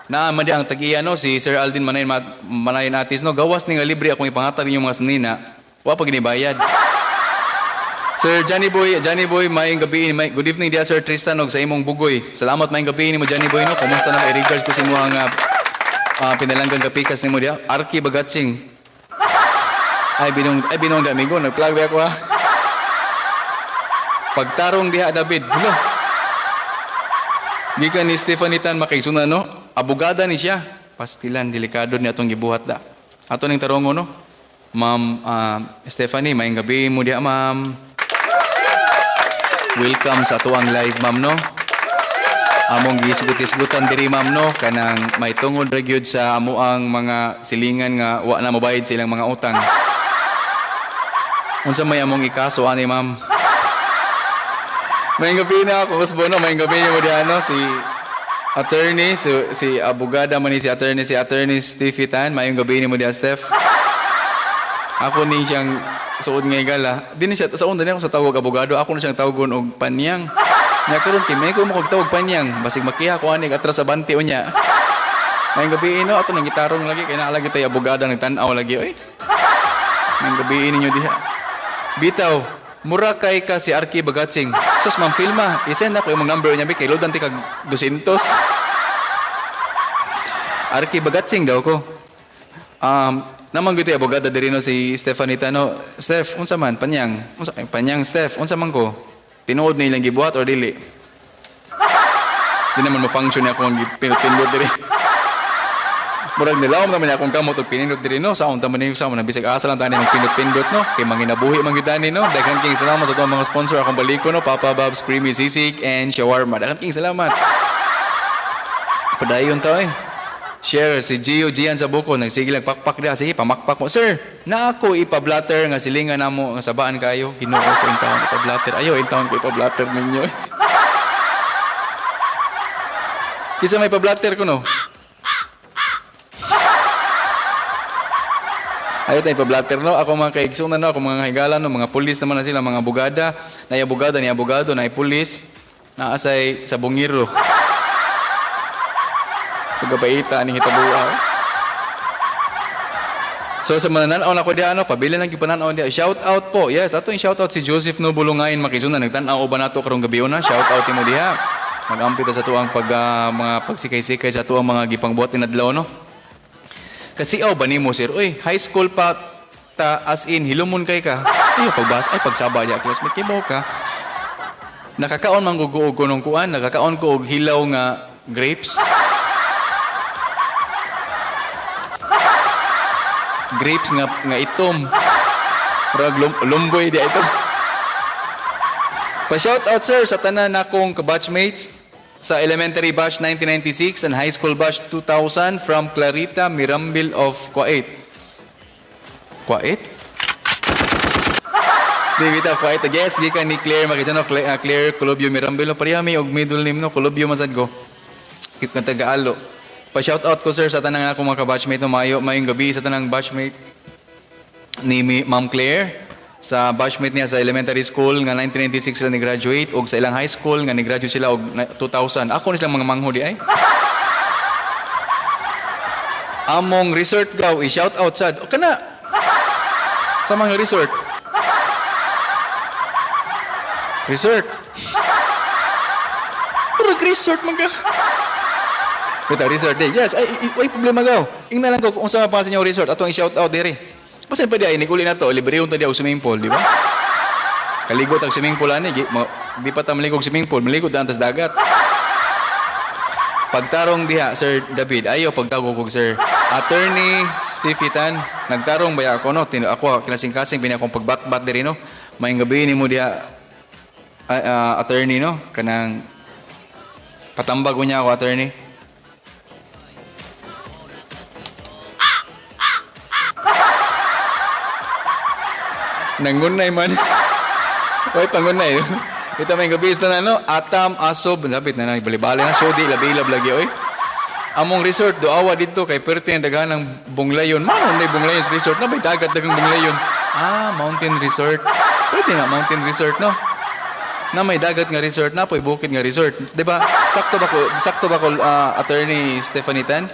na man di ang tag-iya, no, si Sir Aldin Manayon Manayon Atis, no, gawas ni nga libre akong ipanghatag ninyong mga sinina, wa pa ginibayad. Sir Johnny Boy, Johnny Boy, maayong gabi, may, good evening diya Sir Tristan og sa imong bugoy. Salamat, maayong gabi nimo, Johnny Boy, no. Kumusta na may regards ko sa imong pinalanggang kapikas nimo diya. Arki Bagatsing. Ay binong di amigo, nagplug ba ako ha. Pagtarong diha David. Hulo. Gikan ni Stephanie Tan, mga kaigsuonan, no. Abogada ni siya. Pastilan, delikado ni atong gibuhat da. Ato ning tarongo, no. Ma'am Stephanie, maayong gabi mo diha, ma'am. Welcome sa atuang live, ma'am, no. Among gisgut-isgutan diri, ma'am, no, kanang may tungod ra gyud sa amuang mga silingan nga wa na mobayad sa ilang mga utang. Unsa may among ikaso ani, ma'am? May gabi na ako, usbo, no, may gabi mo diha, no, si attorney, si abogada man ni si attorney Stevie Tan. Maayong gabi nimo diha, Steph. Ako ni siyang suod nga higala. Di ni siya sa una ako sa tawag abogado, ako na siyang tawagon og panyang. Nya karon kay may ko mo kog tawag panyang, basig makiha ko ani atras sa banti unya. Maayong gabi, no, ato nang gitarong lagi kay naa lagi tay abogada nagtan-aw lagi oy. Maayong gabi ninyo diha. Bitaw, mura kay ka si Arky Bagatsing. Sus, Ma'am Filma, i-send ako imong number niya kay loadan ti kag 200. Arky Bagatsing daw ko. Naman gyud abogada diri, no, si Stephanie Tano. Steph, unsa man panyang? Unsa ay, panyang Steph, unsa man ko? Tinuod na ilang gibuhat or dili? Di naman mo-function niya akong gipindot diri. Murag nilawom naman niya akong kamot og pinindot diri, no. Saon ta man ni sa man, bisag asa lang tani magpindot-pindot, no. Kay manginabuhi man gyud ani, no. Daghan king salamat sa atong mga sponsor, akong baliko, no, Papa Bob's Creamy Sisig and Shawarma. Daghan king salamat. Padayon ta eh. Share si Gio Gian sa buko nagsige lang pakpak diha, sige pamakpak mo, sir. Na ako ipa-blatter nga silingan namo nga sabaan kayo. Ginoo ko, intawon ipa-blatter, ayo intawon ko ipa-blatter ninyo. Kisa may pa-blatter ko, no. Ayo tayo pa-blatter, no. Ako mga kaigsunan, no, ako mga higala, no, mga pulis naman na sila, mga abogada, na abogada ni abogado, na pulis, naasay sa bungiro. Pagkabaita ni hitabuha. So sa mananaw na ko diha, ano, pabili lang gyud pananaw diha. Shout out po. Yes, ato yung shout out si Joseph no Bulungain makisuna nagtan-aw ba nato karong gabi una. Shout out nimo diha. Magampi ta sa tuang pag mga pagsikay-sikay sa tuang mga gipangbuhat ni adlaw, no. Kasi aw ba nimo, sir? Uy, high school pa ta, as in hilumon kay ka. Ay, pagbas ay pagsaba diha classmate kay mo ka. Nakakaon man ko og kunong kuan, nakakaon ko og hilaw nga grapes. Grapes nga nga itom. Murag lumboy di itom. Pa-shout out, sir, sa tanan nakong ka-batchmates sa elementary batch 1996 and high school batch 2000 from Clarita Mirambil of Kuwait. Kuwait? Di bitaw Kuwait. Yes, gikan ni Claire makita, no, Claire, Claire Colobio Mirambil, no, pareha mi og middle name, no, Colobio masad ko. Kit nga Tagalo. Pa-shout out ko, sir, sa tanang akong mga ka-batchmate, no, mayo mayong gabi sa tanang batchmate ni Ma'am Claire, sa batchmate niya sa elementary school nga 1996 sila ni-graduate og sa ilang high school nga ni-graduate sila og 2000. Ako ni silang mga mangho di ay. Among resort gaw i-shout out sad. O kana sa mga resort. Resort. Murag resort man ka. Bitaw, resort day. Yes, ay, ay, ay problema gaw. Ingna lang ko kung unsa man pa sa inyong resort atong i-shout out diri. Basta pa di ay niguli na to, libre ta di og swimming pool, di ba? Kaligo tag swimming pool ani, di pa ta maligo og swimming pool, maligo ta tas dagat. Pagtarong diha, Sir David, ayo pagtawag og sir. Attorney Stevie Tan, nagtarong baya ako, no, ako kinasing-kasing bini akong pagbatbat diri, no. Maayong gabi nimo diha, attorney, no, kanang patambag ko niya ako, attorney. Nangunay man. Oy, pangunay. Ito may gabi na, no, Atam Asob, lapit na nang bali-bali na sodi labi-ilab lagi oy. Among resort doawa dito kay perti ang daghan ng bunglayon. Mano na bunglayon sa resort na bay dagat dagang bunglayon. Ah, mountain resort. Pwede nga mountain resort, no. Na may dagat nga resort na po'y bukid nga resort. 'Di ba? Sakto ba ko? Sakto ba ko, Attorney Stephanie Tan?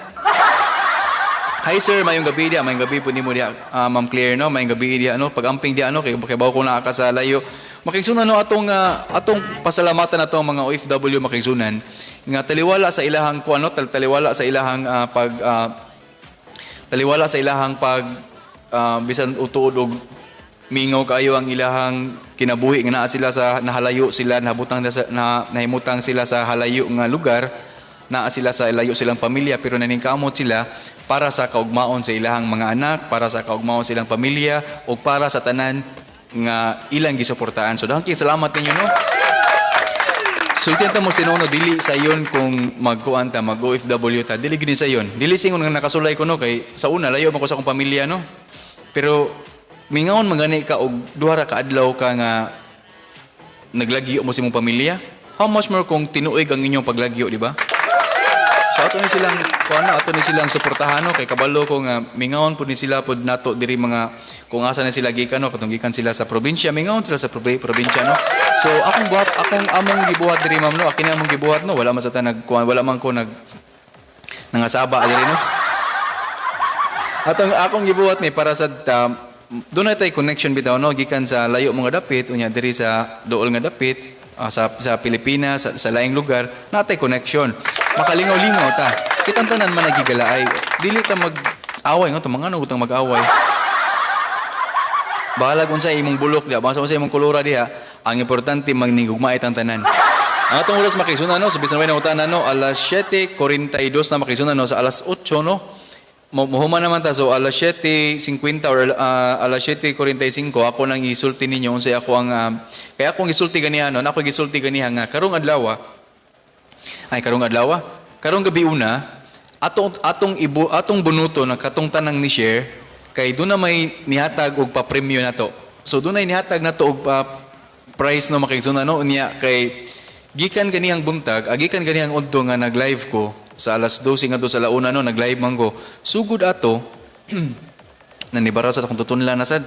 Hi sir, mayong gabi diya, mayong gabi po nimo diya, Ma'am Claire, no, mayong gabi diya, no, pag-amping diya, no, kay bawo ko naa ka sa layo. Makigsunan, no, atong pasalamatan atong mga OFW, makigsunan nga taliwala sa ilahang kuan, no, taliwala sa ilahang pag taliwala sa ilahang pag bisan utuod og mingaw kaayo ang ilahang kinabuhi nga naa sila sa nahalayo sila, nahabutang sa, na, nahimutang sila sa halayo nga lugar, naa sila sa layo silang pamilya, pero naningkamot sila para sa kaugmaon sa ilahang mga anak, para sa kaugmaon sa ilang pamilya, o para sa tanan nga ilang gisuportahan. So daghan kay salamat ninyo, no. Sultihan ta mo tinuod, dili sayon kung magkuan ta, mag OFW ta, dili gini sayon. Dili singon nga nakasulay ko, no, kay sa una layo man ko sa akong pamilya, no. Pero mingaon man gani ka og duha ra ka adlaw ka nga naglagyo mo sa imong pamilya. How much more kung tinuig ang inyong paglagyo, di ba? So ato ni silang kuan, ato ni silang suportahan, no, kay kabalo ko nga mingaon pud ni sila pud nato diri, mga kung asa na sila gikan, no, katong gikan sila sa probinsya, mingaon sila sa probinsya, no. So akong buhat, akong among gibuhat diri, ma'am, no, akin among gibuhat, no, wala man sa ta nag kuan, wala man ko nag nangasaba diri, no. Atong akong gibuhat ni para sa doon na tay connection bitaw, no, gikan sa layo mga dapit, unya diri sa duol nga dapit, sa Pilipinas, sa laing lugar, natay connection. Makalingaw-lingaw ta. Kitang tanan man nagigalaay. Dili ta mag-away nga to, mga ano gutang mag-away. Bahalag unsa imong bulok diha, basta unsa imong kolora diha, ang importante magnigugmaay tang tanan. Ang atong oras, makisuna, no, sa bisan way nangutana, no, alas 7:42 na, makisuna, no, sa alas 8, no. Muhuman naman ta, so alas 7:50 or alas 7:45 ako nang isulti ninyo unsay ako ang kaya akong isulti ganiha, no, nako gisulti ganiha nga karong adlaw, ay karong adlaw, karong gabi una, atong atong ibu atong bunuto na katong tanang ni share kay doon na may nihatag og pa-premyo nato. So doon ay nihatag nato og pa prize, no, makigsoon, no, unya kay gikan ganihang buntag, agikan ganihang udto nga nag-live ko sa alas 12 ngadto sa launa, no, nag-live man ko. Sugod ato nanibara sa akong tutunlan na sad.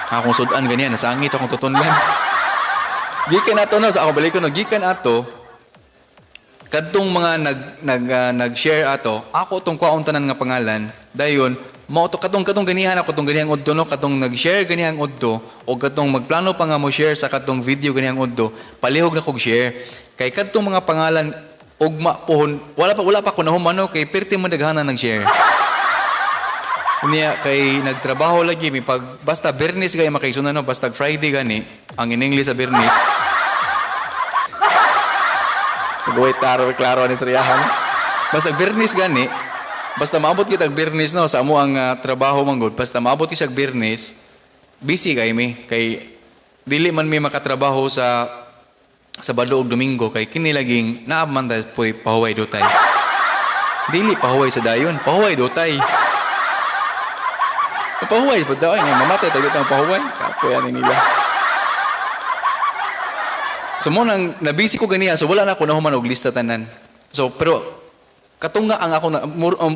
Akong sudan ganihan nasangit sa akong tutunlan. Gikan ato, no, sa ako balik ko, no, gikan ato kadtong mga nag nag nag-share ato, ako tong kwaon tanan nga pangalan, dayon mao to katong ganihan ako tong ganihang udto, no, katong nag-share ganihang udto o katong magplano pa nga mo share sa katong video ganihang udto, palihog na kog share kay kadtong mga pangalan ugma pohon wala pa ko nahuman, no, kay perti man daghanan nag-share. Unya kay nagtrabaho lagi mi pag basta Bernis kay makaisunan, no, basta Friday gani ang in English sa Bernis. Pag-wait taro klaro ni Sriyahan. Basta Bernis gani, basta maabot kita Bernis, no, sa amo ang trabaho man gud, basta maabot kita Bernis, busy kay mi kay dili man mi makatrabaho sa Sabado ug Domingo kay kini laging naa man ta poy pahuway dutay. Dili pahuway sa dayon, pahuway dutay. Pahuway pa daw nga mamatay tayo tang pahuway. Kapoy ani nila. So mo nang nabisi ko ganiya, so wala na ako nahuman og lista tanan. So pero katunga ang ako na,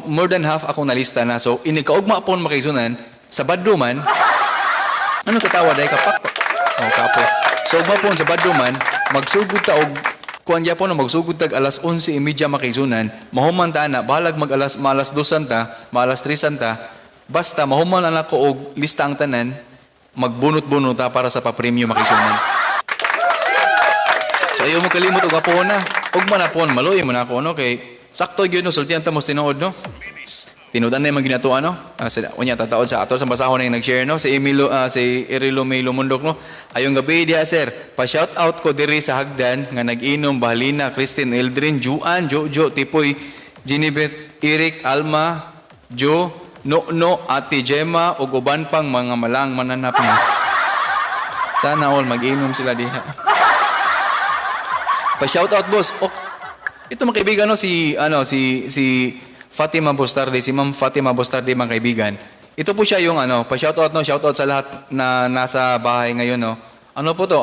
more than half ako nalista na. So inigkaugma pon makisunan, Sabado man, ano katawa dai kapak. Oh, kapoy. So ugma pon Sabado man, magsugod ta og kuan gyapon, no, magsugod tag alas 11:30, makisunan, mahuman ta na, bahalag mag alas maalas 2 ta, maalas 3 ta, basta mahuman na nako og lista ang tanan, magbunot-bunot ta para sa pa-premyo, makisunan. So ayaw mo kalimot og apo na. Ugma na pon, maluoy mo na ako, no, kay sakto gyud, no, sultihan ta mo tinuod, no. Tinuod na yung ginatuan, no. Sa unya tataod sa ato sa basahon na yung nag-share, no, si Emilio, si Erilo Melo Mundok, no. Ayong gabi diha, sir. Pa shout out ko diri sa hagdan nga nag-inom: Bahalina, Christine, Eldrin, Juan, Jojo, Tipoy, Ginibeth, Eric, Alma, Jo, No No, Ate Gemma ug uban pang mga malang mananap niya. Sana all mag-inom sila diha. Pa shout out, boss. Oh, ito mga kaibigan, no, si ano si si Fatima Bostardi, si Ma'am Fatima Bostardi, mga kaibigan. Ito po siya yung ano, pa shout out, no, shout out sa lahat na nasa bahay ngayon, no. Ano po to?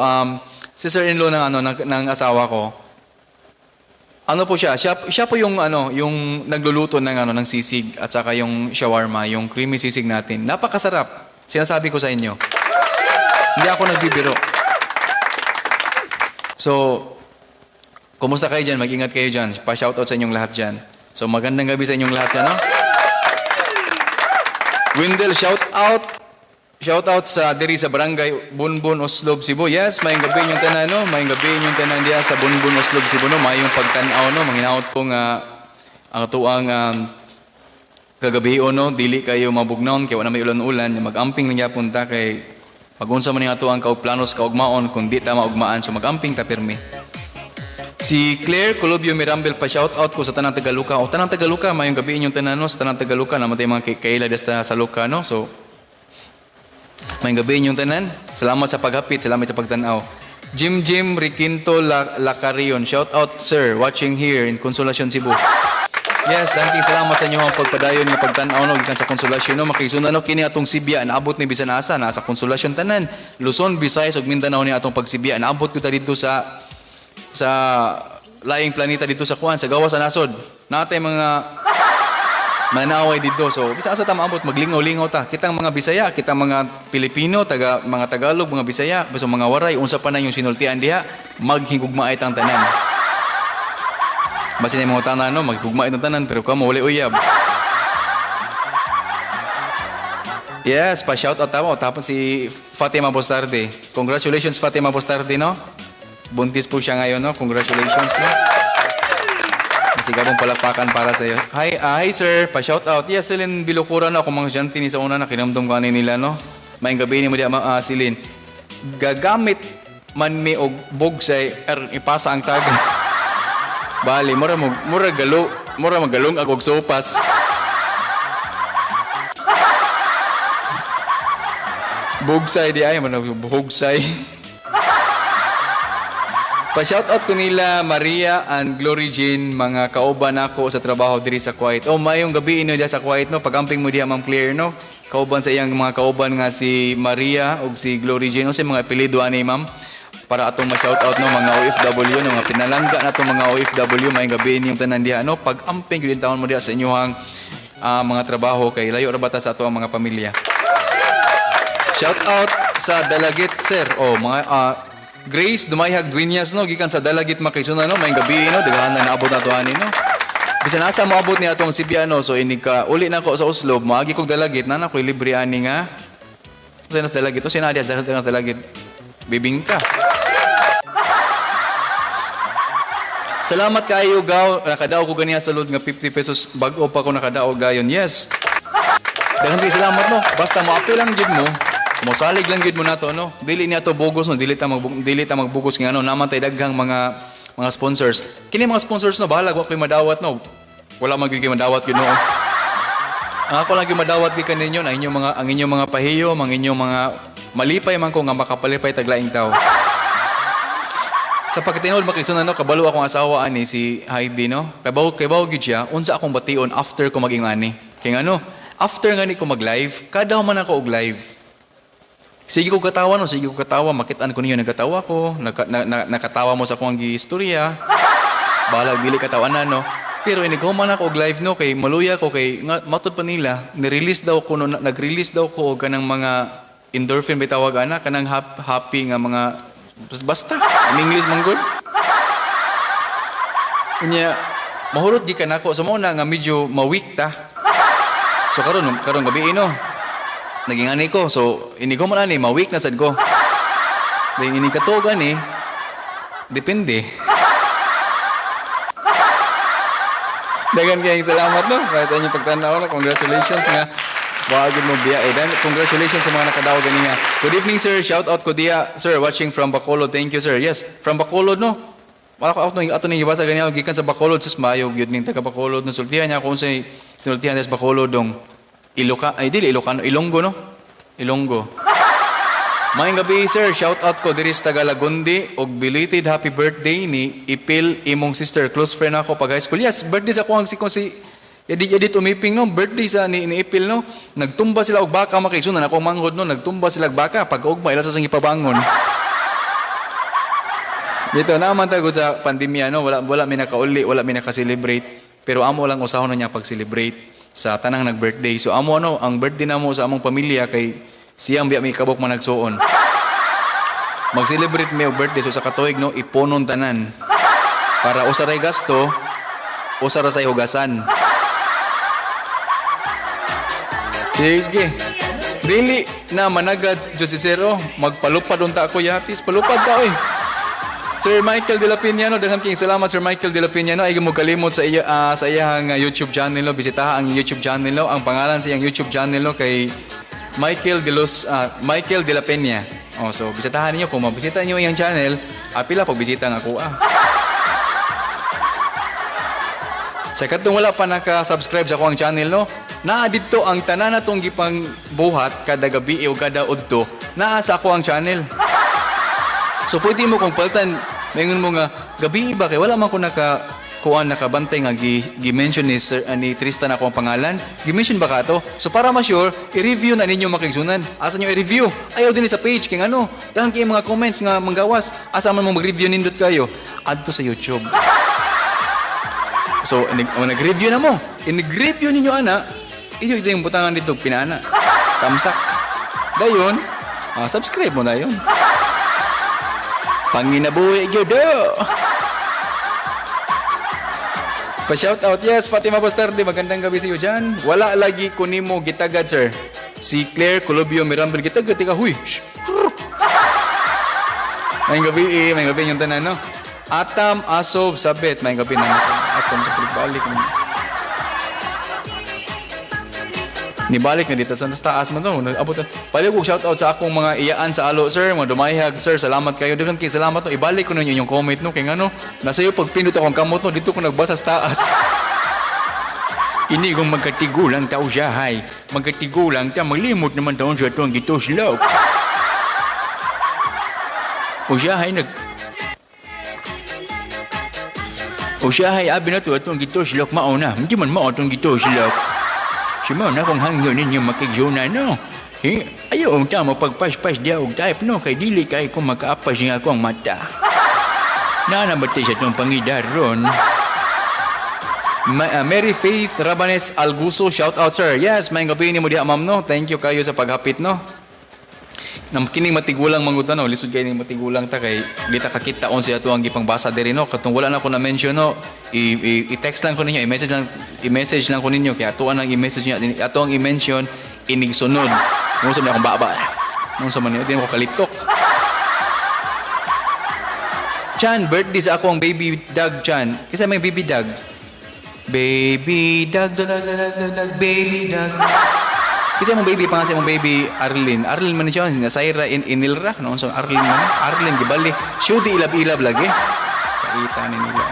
Sister-in-law ng ano ng asawa ko. Ano po siya? Siya po yung ano, yung nagluluto ng ano ng sisig at saka yung shawarma, yung creamy sisig natin. Napakasarap. Sinasabi ko sa inyo. Hindi ako nagbibiro. So, kumusta kayo dyan? Mag-ingat kayo dyan. Pa-shoutout sa inyong lahat dyan. So, magandang gabi sa inyong lahat dyan, no? Wendell, shout out. Shout out sa diri sa barangay Bunbun, Oslob, Cebu. Yes, maayong gabi inyong tanan, no. Maayong gabi inyong tanan diha sa Bunbun, Oslob, Cebu, no. Maayong pagtan-aw, no. Manginaot ko nga ang atuang kagabi, no, dili kayo mabugnawon kay wala may ulan-ulan, mag-amping lang gyapon ta kay pag-unsa man ning atuang kaug plano sa kaugmaon kung di ta maugmaan, so mag-amping ta pirmi. Si Claire Colobio Mirambel, pa shout out ko sa tanang Tagaluka. O tanang Tagaluka, maayong gabi inyong tanan, no, sa tanang Tagaluka namatay mga kaila desta sa Luka, no. So maayong gabi inyong tanan. Salamat sa paghapit, salamat sa pagtan-aw. Jim Jim Riquinto Lacarion. Shout out, sir, watching here in Consolacion, Cebu. Yes, daghang salamat sa inyong pagpadayon nga pagtan-aw, no, gikan sa Consolacion, no. Makigsunan, no, kini atong Sibya naabot ni bisan asa, nasa Consolacion tanan, Luzon, Visayas ug Mindanao ni atong pagsibya. Naabot ko ta didto sa laing planeta dito sa kuan, sa gawas sa nasod. Natay mga manaway dito. So, bisan asa ta maabot, maglingaw-lingaw ta. Kitang mga Bisaya, kitang mga Pilipino, taga mga Tagalog, mga Bisaya, basta mga Waray, unsa pa na yung sinultian diha, maghigugmaay tang tanan. Basin yung mga tanan, no, maghigugmaay tang tanan, pero kamo walay uyab. Yes, pa shout out tama. Tapos si Fatima Bostarde. Congratulations, Fatima Bostarde, no? Buntis po siya ngayon, no? Congratulations, no? Masigabong palakpakan para sa iyo. Hi, hi sir, pa shout out. Yes, Celine Bilokura, no, akong mga estudyante ni sa una na kinamdom kani nila, no. Maayong gabi nimo diha, Celine. Gagamit man mi og bugsay er ipasa ang tag. Bali, mura mo mura galo, mura magalong ako og sopas. Bugsay di ay man bugsay. Pa-shout out ko nila Maria and Glory Jane, mga kauban nako sa trabaho diri sa Kuwait. Oh, mayong gabi inyo diha sa Kuwait, no. Pagamping mo diha, Ma'am Claire, no. Kauban sa iyang mga kauban nga si Maria ug si Glory Jane, unsay mga apelyido ani, ma'am? Para atong ma-shout out, no, mga OFW, no, mga pinalangga natong mga OFW, mayong gabi inyong tanan diha, no. Pag-amping gyud taon mo diha sa inyong mga trabaho kay layo ra bata sa ato ang mga pamilya. Shout out sa Dalagit, sir. Oh, mga Grace Dumayhag Dueñas, no, gikan sa Dalagit, makisuna, no. Maayong gabi, no, daghan na naabot nato ani, no. Bisan asa moabot ni atong Sibya, no, so inig ka uli na ko sa Oslo, moagi kog Dalagit, na ko'y libre ani nga. Sa nas Dalagit, o sinadi sa Dalagit. Bibingka. Salamat kaayo, Gaw. Nakadaog ko ganiya sa load nga 50 pesos. Bag-o pa ko nakadaog dayon. Yes. Daghan kay salamat, no. Basta mo apil lang gyud mo. Mosalig lang gyud mo nato, no. Dili niya to bugos, no, dili ta magbugos nga ano naman tay daghang mga sponsors. Kini mga sponsors, no, bahala wa koy madawat, no. Wala man gyud kay madawat gyud, no. Ang ako lang gyud madawat gikan ninyo na inyong mga ang inyong mga pahiyo, ang inyong mga malipay man ko nga makapalipay taglaing tawo. Sa pagkatinuod, makigsunan, no, kabalo akong asawa ani si Heidi, no. Kay baw gyud siya unsa akong bation after ko maging ani. Kay ngano, after nga ni ko mag-live, kada man ako og live. Sige ko katawa, no, sige ko katawa, makitaan ko ninyo nagkatawa ko, nakatawa mo sa akong giistorya. Bahala dili katawanan, no. Pero inig man ako og live, no, kay maluya ko kay nga, matud pa nila, ni-release daw ko, no, nag-release daw ko og kanang mga endorphin bay tawag ana, kanang happy nga mga basta in English man gud. Unya mahurot gikan nako so mao na nga medyo ma-weak ta. So karon karon gabi, no. Naging ani ko. So ini ko man ani ma-weak na sad ko. Dahil ini katuog ani depende. Daghan kayong salamat, no, para sa inyong pagtanaw, no. Congratulations nga Wag mo biya eh. Dan, congratulations sa mga nakadaog ganiha. Good evening, sir. Shout out ko diya, sir, watching from Bacolod. Thank you, sir. Yes, from Bacolod, no. Wala ko ato ato ning gibasa ganiha gikan sa Bacolod, sus, maayo gyud ning taga Bacolod, no. Sultihan niya kung unsay sinultihan sa Bacolod dong. Iloca ay dili Ilocano, Ilonggo, no. Ilonggo. Maayong gabi, sir. Shout out ko diri sa Tagalagundi og belated happy birthday ni Ipil, imong sister, close friend ako pag high school. Yes, birthday sa kuang si kung si Edit Edit Umiping, no, birthday sa ni Ipil, no. Nagtumba sila og baka, makigsunan ako manghod, no, nagtumba sila og baka pag ugma ila sa ipabangon. Dito naman tagod sa pandemya, no, wala wala mi nakauli, wala mi naka-celebrate. Pero amo lang usahon na niya pag-celebrate sa tanang nag-birthday. So amo ano, ang birthday namo sa among pamilya kay siyang biya may kabok man nagsuon. Mag-celebrate mi og birthday so sa katuig, no, iponon tanan. Para usa ray gasto, usa ra say hugasan. Sige. Dili na managad jud si sir, oh. Magpalupad unta ako yatis, palupad ka oy. Sir Michael De La Peña, no, daghang king salamat, Sir Michael De La Peña, no. Ay mo kalimot sa iyang YouTube channel, no. Bisitaha ang YouTube channel, no. Ang pangalan sa iyang YouTube channel, no, kay Michael De La Peña. Oh, so bisitahan niyo kung mabisita niyo iyang channel, apila pagbisita nga ako ah. Sa katong wala pa naka-subscribe sa akong channel, no, naa didto ang tanan natong gipang buhat kada gabi o kada udto, naa sa ako ang channel. So pwede mo kung palitan, maingon mo nga gabi ba kay wala man ko naka kuan nakabantay nga gi-mention ni Sir ni Tristan ako ang pangalan. Gi-mention ba ka to? So para ma-sure, i-review na ninyo, mga kaigsunan. Asa nyo i-review? Ayaw din sa page kay ngano? Daghan kay mga comments nga manggawas. Asa man mo mag-review nindot kayo? Adto sa YouTube. So, oh, nag-review na mo. In-review ninyo ana, inyo yung butangan dito pinana. Tamsak. Dayon, subscribe mo na yun. Panginabuhi gyud do. Pa-shout out. Yes, Fatima Bastarde, magandang gabi sa iyo dyan. Wala lagi ko nimo gitagad, sir. Si Claire Colobio Mirambel, gitagad tika huy. Shh. May gabi eh, may gabi yung tanan, no? Atam Asob Sabet, may gabi na nasa atom sa pagbalik. Nibalik na dito sa taas man to. Nag-abot na. Balik ko shout out sa akong mga iyaan sa alo, sir, mga dumayhag, sir. Salamat kayo. Daghan kay salamat no. Ibalik ko ninyo yung comment no kay ngano. Nasa iyo pagpindot akong kamot no, dito ko nagbasa sa taas. Kini kung magkatigulang ta usahay, magkatigulang ta maglimot naman taon sa tuwang gituslok. Usahay nag Usahay abi na to atong gituslok mao na. Hindi man mao atong gituslok. Si mao na kung hangyo ninyo makigsuna no. Eh, ayaw ang tama pagpaspas diya og type no kay dili kay kung makaapas nga ako ang mata. Naanabatay sa itong pangidaron. Mary Faith Rabanes Alguso, shout out, sir. Yes, may gabi ni mo diha, ma'am, no. Thank you kayo sa paghapit no. Nam kining matigulang mangutan no, lisod kay ning matigulang ta kay di ta kakita on siya tuang gipangbasa diri no. Katong wala na ko na mention no, i-text lang ko ninyo, i-message lang ko ninyo kay atuan ang i-message niya, ato ang i-mention inig sunod. Mo sa akong baba. Mo sa man di ko kalitok. Chan, birthday sa ako ang baby dog, Chan. Kasi may baby dog. Baby dog, dog, dog, dog, dog, dog, baby dog. Kasi mong baby, pangalan mong baby, Arlene. Arlene man siya, Nasaira in Inilra. No? So, Arlene man. Arlene, gibali. Siya di ilab-ilab lagi. Kaita ni nila.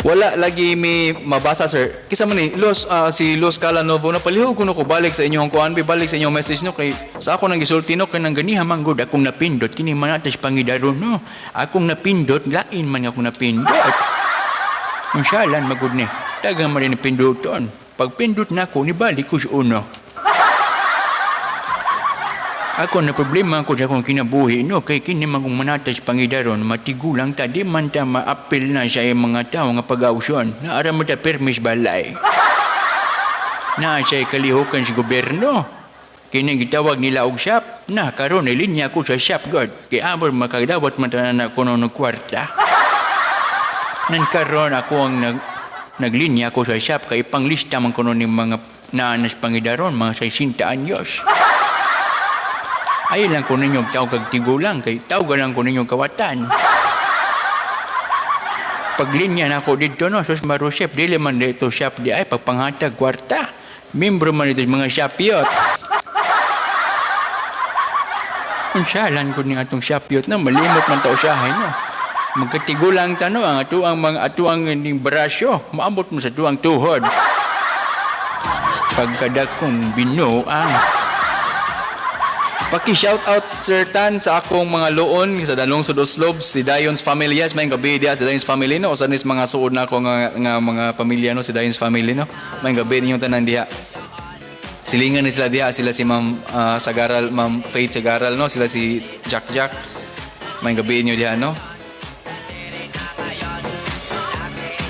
Wala lagi mi mabasa, sir. Kisa man ni Los si Los Calanovo na palihog kuno ko balik sa inyong kuan, balik sa inyong message no kay sa ako nang gisulti no kay nang Ganiha man gud akong napindot kini man atas pangidaron no. Akong napindot lain man akong napindot. Unsalan magud ni. Taga man rin pinduton. Pag pindot na ako nibalik ko sa uno. Ako na problema ko sa akong kinabuhi no kay kini man kung manatas pangidaron matigulang ta di man ta maapil na sa iyang mga tao nga pag-awson. Naara mo ta permis balay. Na sa kalihukan sa gobyerno. Kini gitawag nila og shop. Na karon linya ko sa shop god. Kay amor makadawat man tanan ako no kwarta. Nan karon ako ang naglinya ko sa shop kay panglista man kuno ni mga naanas pangidaron mga 60 anyos. Ay lang ko ninyo tawag kag tigulang kay tawag lang ko ninyo kawatan. Paglinya na ako dito no, sus Marosep, dili man dito shop di ay pagpanghatag kwarta. Membro man dito mga shopyot. Unsalan ko ni atong shopyot na malimot man ta usahay no. Magkatigulang ta no ang atuang mga atuang ning brasyo, maabot mo sa tuang tuhod. Pagkadakong binuang. Paki-shout out, Sir Tan, sa akong mga loon sa Danong Sudoslob, si Dayon's family. Yes, may gabi diya si Dayon's family no. Usa nis mga suod na ako nga mga pamilya no, si Dayon's family no. May gabi ninyong tanan diha. Silingan ni sila diha, sila si Ma'am Sagaral, Ma'am Faith Sagaral no, sila si Jack Jack. May gabi niyo diha no.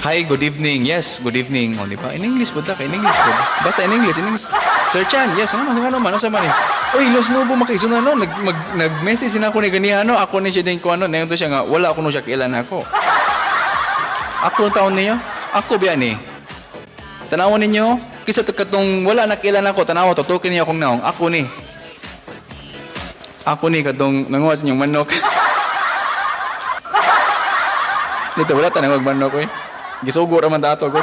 Hi, good evening. Yes, good evening. O, di ba? In English po ta, in English po. Basta in English, in English. Sir Chan, yes, ano, ano man, ano man is. Uy, Los Novo makisuna no, nag message na ako ni ganiha no, ako ni siya din ko ano, nayon to siya nga wala ako no siya kailan ako. Ako taon niya? Ako biya ni. Tanawon ninyo, kisa to katong wala na kailan ako, tanawa tutukin niyo akong naong. Ako ni. Ako ni katong nanguha sa inyong manok. Dito wala tanawag manok eh. Gisugo ra man tato ko.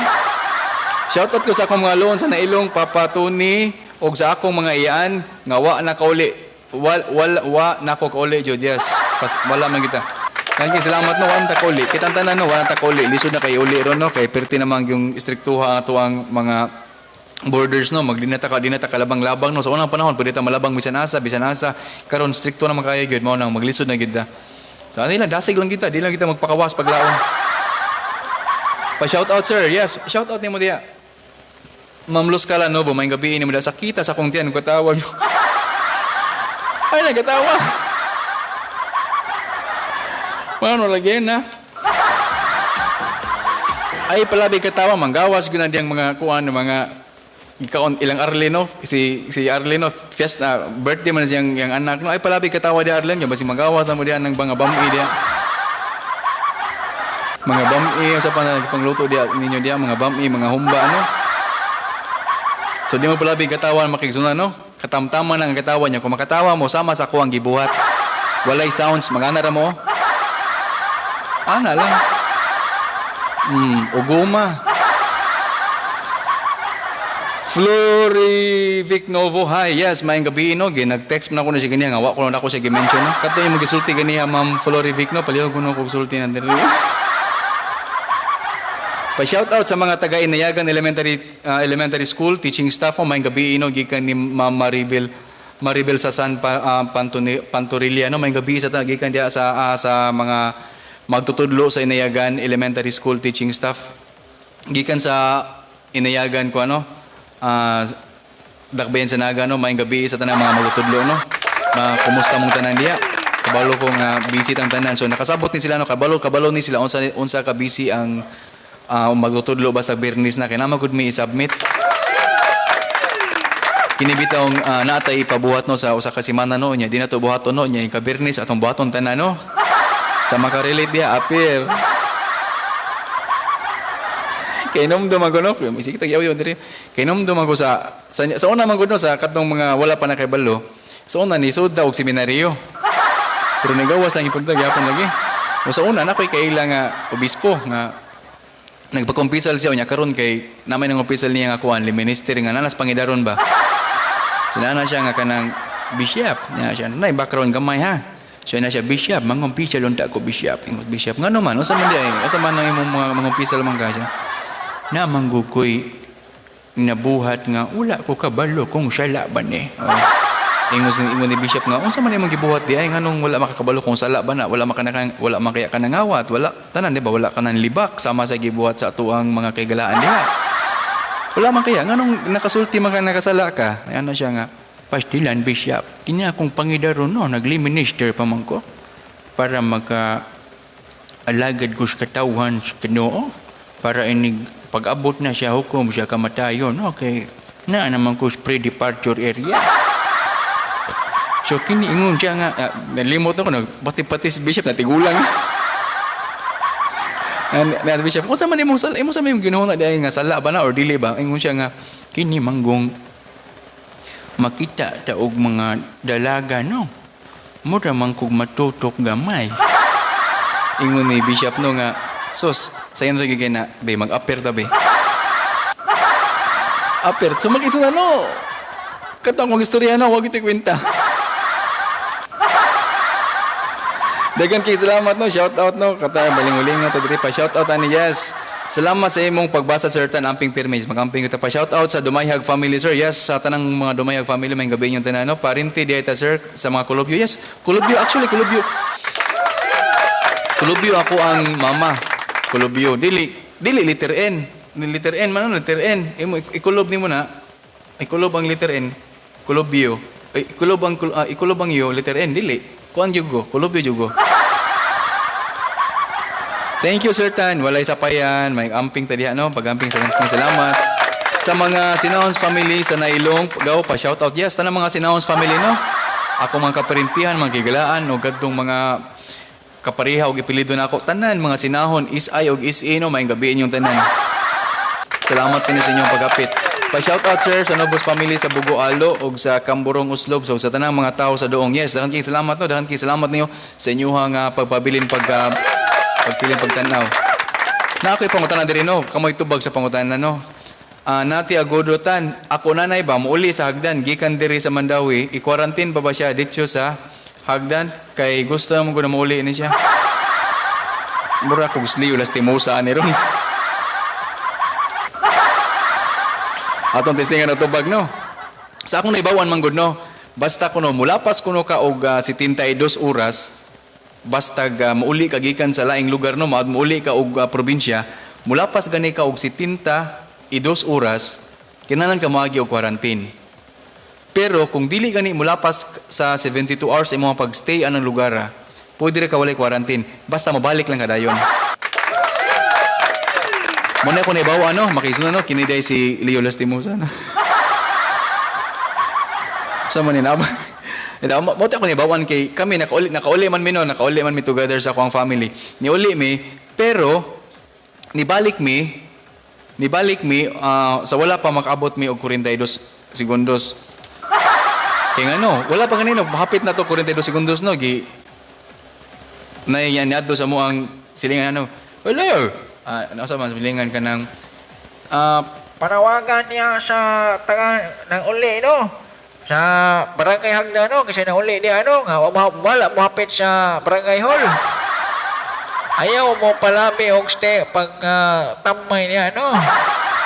Shoutout ko sa akong mga loon sa Nailong, Papa Tony, og sa akong mga iyaan nga wa na kauli. Wal, wal, wa na ko kauli jud, yes. Pas, wala man kita. Thank you, salamat no, wala ta kauli. Kitang tanan no, wala ta kauli. Lisod na kay uli ron no, kay perti namang yung istriktuha ang atuang mga borders, no? Magdinata ka, dinata ka labang-labang, no? Sa unang panahon pwede ta malabang bisan asa, bisan asa. Karon strikto na man kaayo gyud, mao nang maglisod na gyud ta. So ani lang, dasig lang kita, di lang kita magpakawas paglaon. Pa shout out, sir. Yes, shout out nimo diha. Ma'am Luz Calanobo, may gabi nimo diha. Sakita sa akong tiyan katawa. Ay, nagkatawa. Mano lagi na. Ay palabi katawa, manggawas gyud na diyang mga kuan, mga ikaon ilang Arlene, no? Si si Arlene, no, fiesta birthday man siyang yang anak, no? Ay palabi katawa di Arlene, basi magawas na mo diyan ng mga bami diya. Mga bami sa pa pangluto diya ninyo diya, mga bami, mga humba, no? So di mo palabi katawa makigsuna, no? Katamtaman ang katawa niya. Kung makatawa mo sama sa ako ang gibuhat. Walay sounds, magana ra mo. Ana lang. Uguma. Flori Vicnovo, hi. Yes, maayong gabi, no. Nag-text man ako na siya ganiya nga wa ko na ako siya gi-mention, no. Kato yung gisulti ganiya, Ma'am Flori Vicno, palihog ko no kog sulti nan diri. Pa shout out sa mga taga Inayagan Elementary Elementary School teaching staff mo, maayong gabi, no, gikan ni Ma'am Maribel Maribel sa San pa, Pantorilia, no. Maayong gabi sa ta gikan diha sa mga magtutudlo sa Inayagan Elementary School teaching staff. Gikan sa Inayagan ko ano, Dakbayan sa Naga, no, maayong gabi sa tanang mga magtutudlo, no. Ma, kumusta mong tanan diha? Kabalo ko nga busy tang tanan. So nakasabot ni sila, no, kabalo kabalo ni sila unsa unsa ka busy ang magtutudlo basta Biyernes na kay na magud mi i-submit. Kini bitawng natay ipabuhat, no, sa usa ka semana, no, nya di na to buhaton, no, nya ka Biyernes atong buhaton tanan, no. Sa makarelate diha, apir. Kay nomdum ako, no, sige tag yaw diri. Kay nomdum ako sa una man gud, no, sa katong mga wala pa nakibalo. Sa una ni sud og seminaryo. Pero nagawas ang ipunta gyapon lagi. O sa una na ko'y kaila nga obispo nga nagpakumpisal siya unya karon kay namay nang umpisal niya nga kuan minister nga nanas pangidaron ba. So naa na siya nga kanang bishop, niya siya nay background gamay ha. So na siya, "Bishop, mangumpisal unta ko, bishop." Ingon bishop, "Ngano man, unsa man di ay? Asa man ang imong mga mangumpisal man ka siya?" "Na manggukoy nabuhat nga wala ko kabalo kung sala ba ni." Oh. Ingon ingon ni bishop nga, "Unsa man imong gibuhat di ay, nganong wala makakabalo kung sala ba na? Wala man ka wala man kaya ka nangawat, wala tanan, di ba, wala ka nang libak sama sa gibuhat sa atuang mga kaigalaan diha. Wala man kaya, nganong nakasulti man ka nakasala ka?" Ay, ano siya nga, "Pastilan, bishop, kini akong pangidaron, no, nagli-minister pa man ko para maka alagad ko sa katawhan sa Ginoo para inig pag-abot na siya hukom siya kamatayon, no, kay naa naman ko sa pre-departure area." So kini ingon siya nga, nalimot ako, nagpati-pati si bishop natigulang. Na, na bishop, "Unsa man imong sala, imo sa imong ginuhuna di nga sala ba na or dili ba?" Ingon siya nga, "Kini manggong makita ta og mga dalaga, no, mura man kog matutok gamay." Ingon ni bishop, no, nga, "Sus, sayon ra gyud na be, mag-appear ta be." Appear. So mag-isa na, no. Katong kong istorya, no, wag ito kwenta. Dagan kay salamat, no, shout out, no, kata baling-uling to diri pa shout out ani. Yes. Salamat sa imong pagbasa, Sir Tan, amping pirmis. Magamping kita pa shout out sa Dumayhag family, sir. Yes, sa tanang mga Dumayhag family, may gabi inyong tanan, no. Parinti di ta, sir, sa mga Kulubyo. Yes, Kulubyo, actually Kulubyo. Kulubyo ako ang mama. Kulubyo. Dili dili letter N. Ni letter N man, ano, letter N. Imo ikulob nimo na. Ikulob ang letter N. Kulubyo. Ay, ikulob ang yo letter N dili. Kuan jugo, kulubyo jugo. Thank you, Sir Tan. Walay sapayan, may amping tadi no, pagamping sa salamat. Sa mga Sinaons family sa Nailong, gaw pa shout out. Yes, tanang mga Sinaons family, no. Ako mga kaparintihan, mga gigalaan o gadtong mga kapareha og ipilido nako, tanan mga sinahon, is-ay og is-i, no, maayong gabi inyong tanan. Salamat kini sa inyong pagapit. Pa shout out, sir, sa Nobos family sa Bugoalo ug sa Kamburong Oslob, so sa tanang mga tao sa Doong. Yes, daghan kay salamat, no, daghan kay salamat niyo sa inyong pagpabilin pagpilin pagtanaw. Na ako'y pangutana diri, no, kamoy tubag sa pangutana, no. Nati agodotan, ako nanay ba muuli sa hagdan gikan diri sa Mandawi, i-quarantine pa ba siya dito sa hagdan kay gusto mo ko na muuli ni siya. Mura kog sliyo lastimosa ani ron. Atong testingan og tubag, no. Sa akong naibawan man gud, no. Basta kuno mulapas kuno ka og 72 oras, basta muuli ka gikan sa laing lugar, no, muuli ka og probinsya, mulapas gani ka og 72 oras, kinahanglan ka moagi og quarantine. Pero kung dili gani mulapas sa 72 hours imong pag-stay anang lugar, pwede ra ka walay quarantine basta mobalik lang ka dayon. Mo na ko naibaw, ano, makisunod, no, kini day si Leo Lastimosa, no. Sa man ni na. Ito, mo ako nibawan kay kami nakauli man mi, no, nakauli man mi together sa akong family. Niuli mi, pero nibalik mi sa wala pa makaabot mi og 42 segundos. Kay ngano, wala pa ganino, hapit na to 42 segundos, no, gi na niadto sa mo ang silingan, ano. Hello. Ano sa man silingan ka ng Panawagan niya sa taga ng uli, no? Sa barangay Hagdan, no? Kasi nauli niya, ano? Nga, wala mo hapit sa barangay hall. Ayaw mo palami og stay pag tamay niya, no?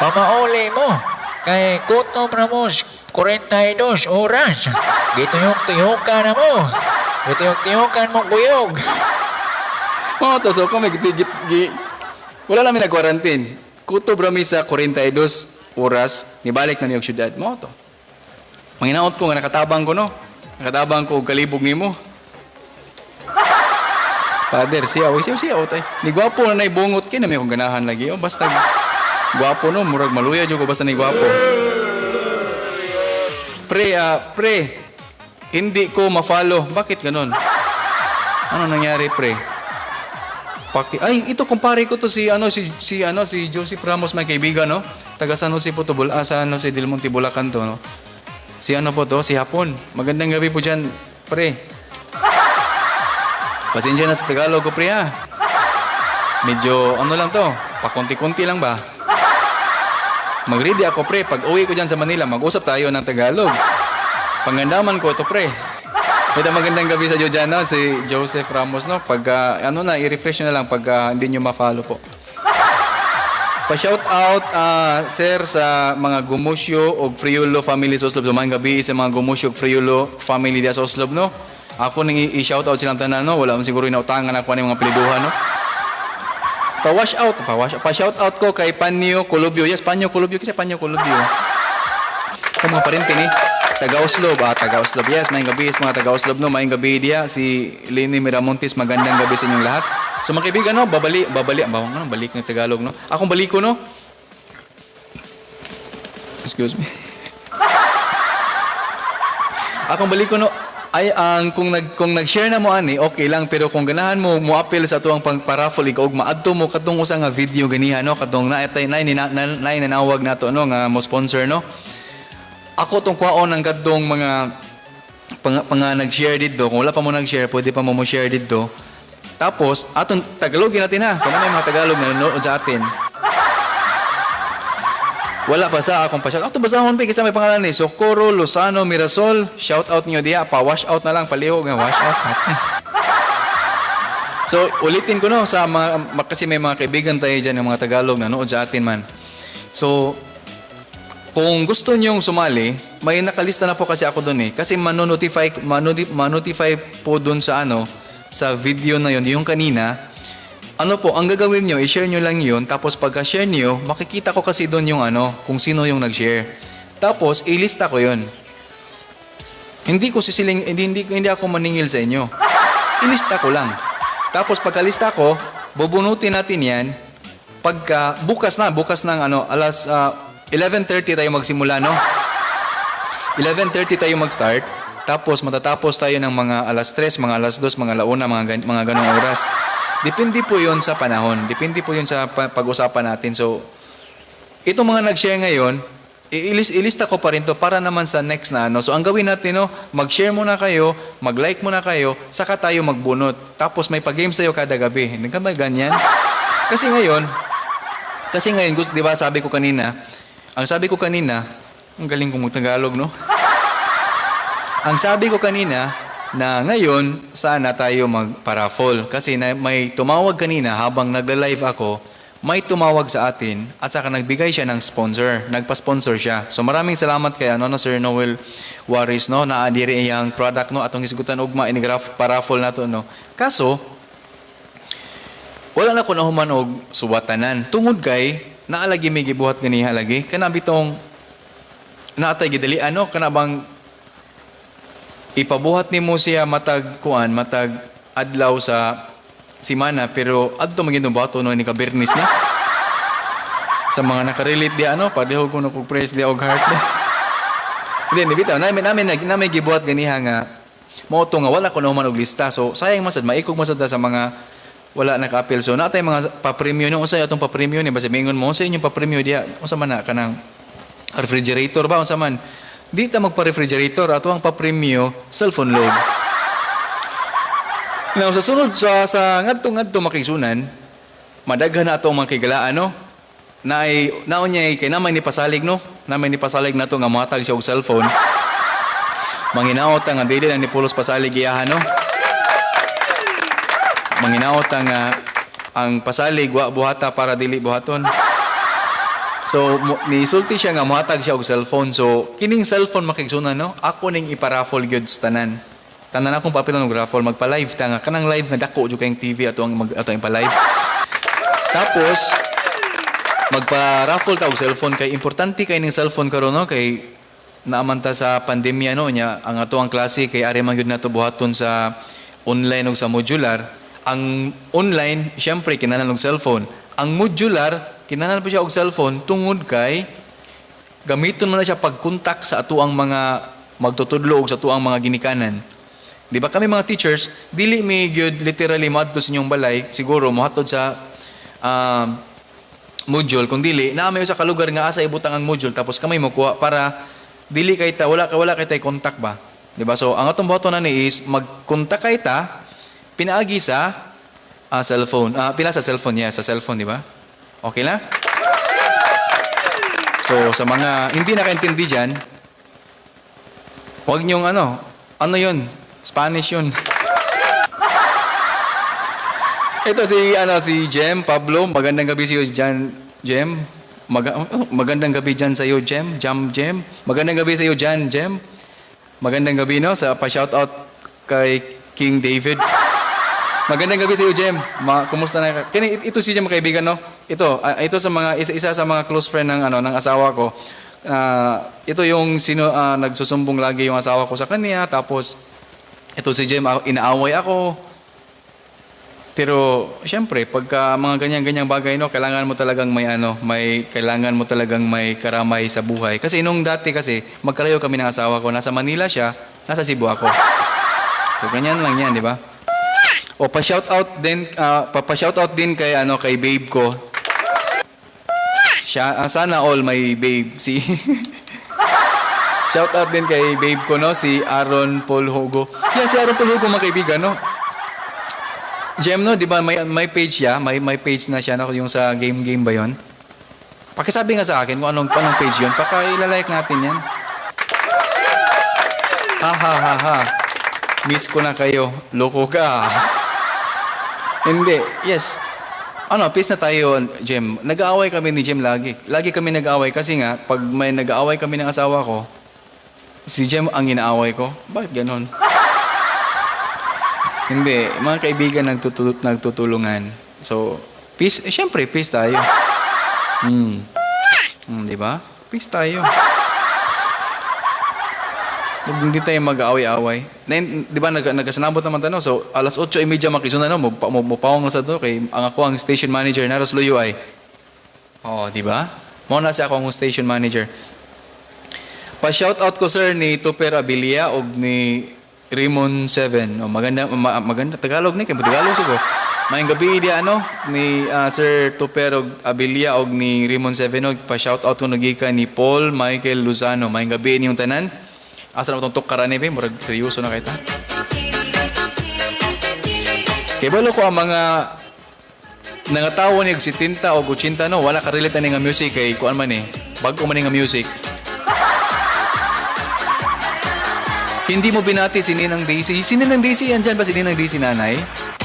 Pamauli mo. Kay gutom na mo, 42 oras. Gituyok-tuyok na mo. Gituyok-tuyukan mo kuyog. Mga to, so kami, wala namin nag-quarantine. Kutob rami sa 42 oras, nibalik na niyog syudad. Mo to. Manginaot ko nga nakatabang ko, no. Nakatabang ko og kalibog nimo. Father, siya, oy, siya, siya, tay. Ni gwapo na nay bungot kay na may akong ganahan lagi. Oh, basta gwapo, no, murag maluya jud ko basta ni gwapo. Pre, pre, hindi ko ma-follow. Bakit ganon? Ano nangyari, pre? Paki Ay, ito kumpare ko to si ano si si ano si Joseph Ramos, may kaibigan, no. Taga San Jose po to, San Jose del Monte, Bulacan to, no. Si ano po to, si Hapon. Magandang gabi po diyan, pre. Pasensya na sa Tagalog ko, pre, ha. Medyo ano lang to, pakunti-kunti lang ba? Mag-ready ako, pre. Pag uwi ko diyan sa Manila, mag-usap tayo ng Tagalog. Pangandaman ko to, pre. Ito, magandang gabi sa dyan, no? Si Joseph Ramos, no? Pag, ano na, i-refresh nyo na lang pag hindi nyo ma-follow po. Pa-shout out, sir, sa mga Gumusyo o Friulo family sa Oslob. So, maayong gabi sa mga Gumusyo o Friulo family diya sa Oslob, no? Ako nang i-shout out silang tanan, no? Wala man siguro inautangan ako ni mga piliduhan, no? Pa-wash out, pa-wash, pa-shout out ko kay Panyo Colubio. Yes, Panyo Colubio. Kasi Panyo Colubio. Kung mga parente ni taga Oslob, taga Oslob. Yes, maayong gabi sa mga taga Oslob, no. Maayong gabi diya si Lenny Miramontes. Magandang gabi sa inyong lahat. So mga kaibigan, no, babali, babali, ang bawang ano, balik ng Tagalog, no. Akong balik ko, no. Excuse me. Akong balik ko, no, ay ang kung nag-share na mo ani, okay lang, pero kung ganahan mo mo-appeal sa tuang pang-paraffle ikaw og maadto mo katong usa nga video ganiha, no, katong naay nay na, na, nanawag nato, no, nga mo sponsor, no. Ako tong kwaon ang kadtong mga pang nag-share didto. Kung wala pa mo nag-share, pwede pa mo mo-share didto. Tapos atong Tagalogin natin, ha, kung ano yung mga Tagalog na nanonood sa atin. Wala pa sa akong pa-shout out. Basahon pa kasi may pangalan ni Socorro Lozano Mirasol. Shout out niyo diha, pa wash out na lang palihog nga wash out. So ulitin ko, no, sa mga kasi may mga kaibigan tayo diyan ng mga Tagalog na nanood sa atin man. So kung gusto niyong sumali, may nakalista na po kasi ako doon eh. Kasi manonotify po doon sa ano, sa video na yon, yung kanina. Ano po, ang gagawin niyo, i-share niyo lang yun. Tapos pagka-share niyo, makikita ko kasi doon yung ano, kung sino yung nag-share. Tapos, ilista ko yun. Hindi ko sisiling, hindi, hindi, hindi ako maningil sa inyo. Ilista ko lang. Tapos pagkalista ko, bubunutin natin yan. Pagka, bukas na, bukas ng ano, alas 11:30 tayo magsimula, no? 11:30 tayo mag-start. Tapos matatapos tayo ng mga alas 3, mga alas 2, mga launa, mga ganong oras. Depende po yun sa panahon. Depende po yun sa pag-usapan natin. So, itong mga nag-share ngayon, ilista ko pa rin to para naman sa next na ano. So, ang gawin natin, no, mag-share muna kayo, mag-like muna kayo, saka tayo magbunot. Tapos may pag-game sa'yo kada gabi. Hindi ka ba ganyan? Kasi ngayon, di ba sabi ko kanina, ang sabi ko kanina, ang galing kong mag-Tagalog, no? Ang sabi ko kanina, na ngayon, sana tayo magpa-raffle. Kasi na, may tumawag kanina habang nagla-live ako, May tumawag sa atin at saka nagbigay siya ng sponsor. Nagpa-sponsor siya. So maraming salamat kay ano no, Sir Noel Waris, no, naa diri iyang product, no, atong hisgutan ugma ini pa-raffle nato, no. Kaso wala na ko nahuman og suwatanan tungod kay naa lagi may gibuhat ganiha lagi kana bitong naatay gidali ano kana bang ipabuhat nimo siya matag kuan, matag adlaw sa simana, pero adto man gyud buhaton, no, ni kabirnis na. Sa mga nakarelate di ano, pareho ko na kog press di og heart, no. Hindi ni bitaw namin namin namin gibuhat ganiha nga mao to nga wala ko naman og lista. So sayang man sad, maikog man sad ta sa mga wala naka-apil. So natay mga pa-premyo, no, unsay atong pa-premyo ni basta mingon mo unsa inyong pa-premyo diha, unsa man na kanang refrigerator ba, unsa man? Di ta magpa-refrigerator, ato ang pa-premyo cellphone load. Now, sa sunod sa ngadto-ngadto, makigsunan, madaghan na ato ang mga kigalaan, no? Naay naon niya kay namay ni pasalig, no? Namay ni pasalig nato nga mohatag siya og cellphone. Manginaot nga dili na ni pulos pasalig iyahan, no? Manginaot nga ang pasalig wa buhata para dili buhaton. So nisulti siya nga mohatag siya og cellphone. So kining cellphone, makigsunan, no? Ako ning iparaffle gyud sa tanan. Tanan akong papilon og raffle, magpa-live ta nga kanang live nga dako jud kayong TV ato ang mag ato ang pa-live. Tapos magpa-raffle ta og cellphone kay importante kay ning cellphone karon, no, kay naaman ta sa pandemya, no, nya ang ato ang klase kay ari man gyud nato buhaton sa online ug sa modular. Ang online syempre kinahanglan og cellphone. Ang modular kinahanglan pa siya og cellphone tungod kay gamiton man na siya pagkontak sa atuang mga magtutudlo ug sa atuang mga ginikanan. Di ba kami mga teachers, dili mi gyud literally moadto sa inyong balay, siguro mohatod sa module, kung dili, naa may usa ka lugar nga asa ibutang ang module tapos kamay mo kuha para dili kay ta wala kay tay contact ba. Di ba? So ang atong buhaton na ni is magkontak kay ta pinaagi sa cellphone. Pila sa cellphone, yeah, sa cellphone, di ba? Okay na? So sa mga hindi nakaintindi diyan, wag niyong ano, ano 'yun? Spanish 'yun. Ito si ano si Jem Pablo, magandang gabi sa iyo diyan, Jem. Magandang gabi diyan sa iyo, Jem, Jam Jem. Magandang gabi sa iyo diyan, Jem. Magandang gabi, no, sa pa-shout out kay King David. Magandang gabi sa iyo, Jem. Kumusta na ka? Kini ito si Jem, kaibigan, no. Ito, ito sa mga isa sa mga close friend ng ano ng asawa ko. Ito yung sino nagsusumbong lagi yung asawa ko sa kanya, tapos ito si Jem, inaaway ako. Pero syempre, pagka mga ganyan-ganyang bagay, no, kailangan mo talagang may ano, may kailangan mo talagang may karamay sa buhay. Kasi nung dati kasi, magkalayo kami ng asawa ko. Nasa Manila siya, nasa Cebu ako. So ganyan lang 'yan, di ba? O pa-shout out din pa-shout out din kay ano kay babe ko. Siya, sana all may babe si Shout out din kay babe ko, no, si Aaron Paul Hugo. Yeah, si Aaron Paul Hugo, mga kaibigan, no. Jem, no, di ba may page siya, may page na siya, no, yung sa game game ba 'yon? Pakisabi nga sa akin kung anong anong page 'yon. Baka ilalike natin 'yan. Ha ha ha ha. Miss ko na kayo. Loko ka. Hindi. Yes. Ano, peace na tayo, Jem. Nag-aaway kami ni Jem lagi. Lagi kami nag-aaway kasi nga, pag may nag-aaway kami ng asawa ko, si Jem ang inaaway ko. Bakit ganon? Hindi. Mga kaibigan nagtutulungan. So, peace. Eh, syempre, peace tayo. Di ba? Peace tayo. Hindi tayo mag-aaway-away. Di ba, nagkasinabot naman tayo, no? So, alas 8:30 makisuna, no? Mupawang na sa to. Kay, ang ako ang station manager, naras luyo ay. Oh, di ba? Mo na siya ako ang station manager. Pa-shout out ko, sir, ni Tupper Abilia og ni Raymond 7. Oh, maganda maganda Tagalog ni kay Tagalog siguro. Maayong gabi di ano ni Sir Tupper og Abilia og ni Raymond 7 og pa-shout out ko nagikan ni Paul Michael Luzano. Maayong gabi niyong tanan. Asa na itong tukaran ni be? Murag seryoso na kay ta. Kay balo ko ang mga nangatawo ni og 70 o 80, no, wala ka-relate ani nga music kay kuan man eh. Bag-o man ni nga music. Hindi mo binati si Ninang Daisy. Si Ninang Daisy, andyan ba si Ninang Daisy, nanay?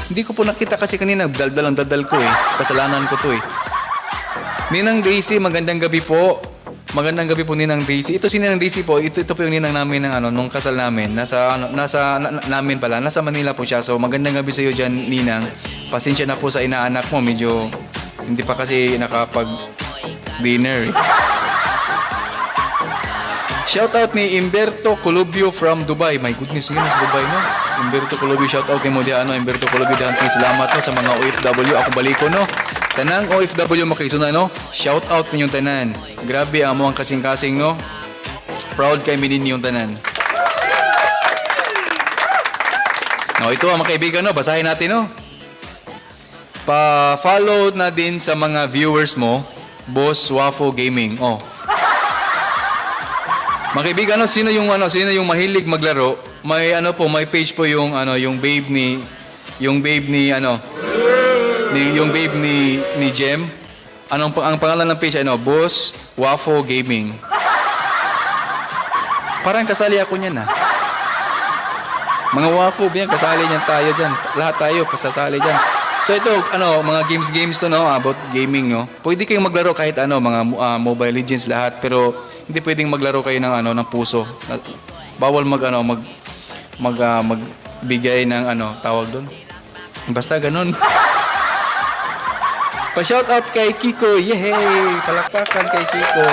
Hindi ko po nakita kasi kanina, daldal ang daldal ko eh. Kasalanan ko to eh. Ninang Daisy, magandang gabi po. Magandang gabi po, Ninang Daisy. Ito si Ninang Daisy po. Ito po yung ninang namin ng ano nung kasal namin. Nasa ano, nasa na, namin pala, nasa Manila po siya. So magandang gabi sa iyo diyan, Ninang. Pasensya na po sa inaanak mo, medyo hindi pa kasi nakapag dinner, eh. Shout out ni Imberto Colubio from Dubai. My goodness, sige, nasa Dubai, no? Imberto Colubio, shout out ni mo diha, ano, Imberto Colubio, diha, salamat, no, sa mga OFW. Ako baliko, no? Tanang OFW makaisuna, no? Shout out ninyong tanan. Grabe amo ang kasing-kasing, no? Proud kay mi ninyong tanan. No, ito ang mga kaibigan, no? Basahin natin, no? Pa-follow na din sa mga viewers mo, Boss Wafo Gaming. Oh. Mga kaibigan, no, sino yung mahilig maglaro? May ano po, may page po yung ano, yung babe ni ano, ni yung babe ni Jem. Anong ang pangalan ng page, ano, Boss Wafo Gaming. Parang kasali ako niyan, ah. Mga wafo, yan, kasali niyan tayo diyan. Lahat tayo pasasali diyan. So ito, ano, mga games games to, no, about gaming, no. Pwede kayong maglaro kahit ano, mga Mobile Legends lahat, pero hindi pwedeng maglaro kayo ng ano, ng puso. Bawal mag ano, mag mag magbigay ng ano, tawag doon. Basta ganun. Pa-shout out kay Kiko. Yay! Palakpakan kay Kiko.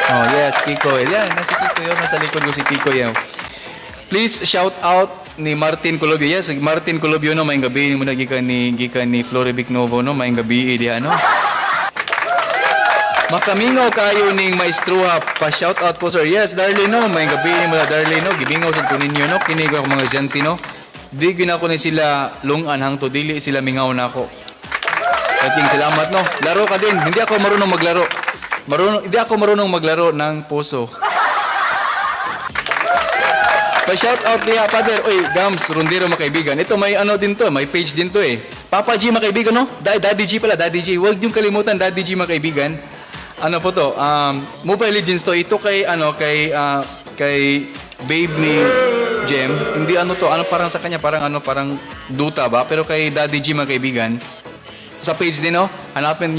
Oh, yes, Kiko. Yan, nasa Kiko yun. Nasa likod ko si Kiko yan. Please shout out ni Martin Colobio. Yes, Martin Colobio, no, maayong gabi mo na gikan ni Florivic Novo, no, maayong gabi diha, no. Makamingaw kayo ning maestruha. Pa shout out po, sir. Yes, Darlene, no, maayong gabi ni mo na, Darlene, no. Gimingaw sad ko ninyo, no. Kini ko mga estudyante, no. Di gyud ako ni sila lungan hangtod dili sila mingaw nako. Dating salamat, no. Laro ka din. Hindi ako marunong maglaro. Hindi ako marunong maglaro ng puso. Pa-shout out niya, Father. Uy, Gams, Rondero, mga kaibigan. Ito may ano din to, may page din to, eh. Papa G, mga kaibigan, no? Daddy G pala, Daddy G. Huwag niyong kalimutan, Daddy G, mga kaibigan. Ano po to? Mobile Legends to. Ito kay ano, kay babe ni Jem. Hindi ano to, ano parang sa kanya, parang ano, parang Dota ba? Pero kay Daddy G, mga kaibigan, sa page din, no? Hanapin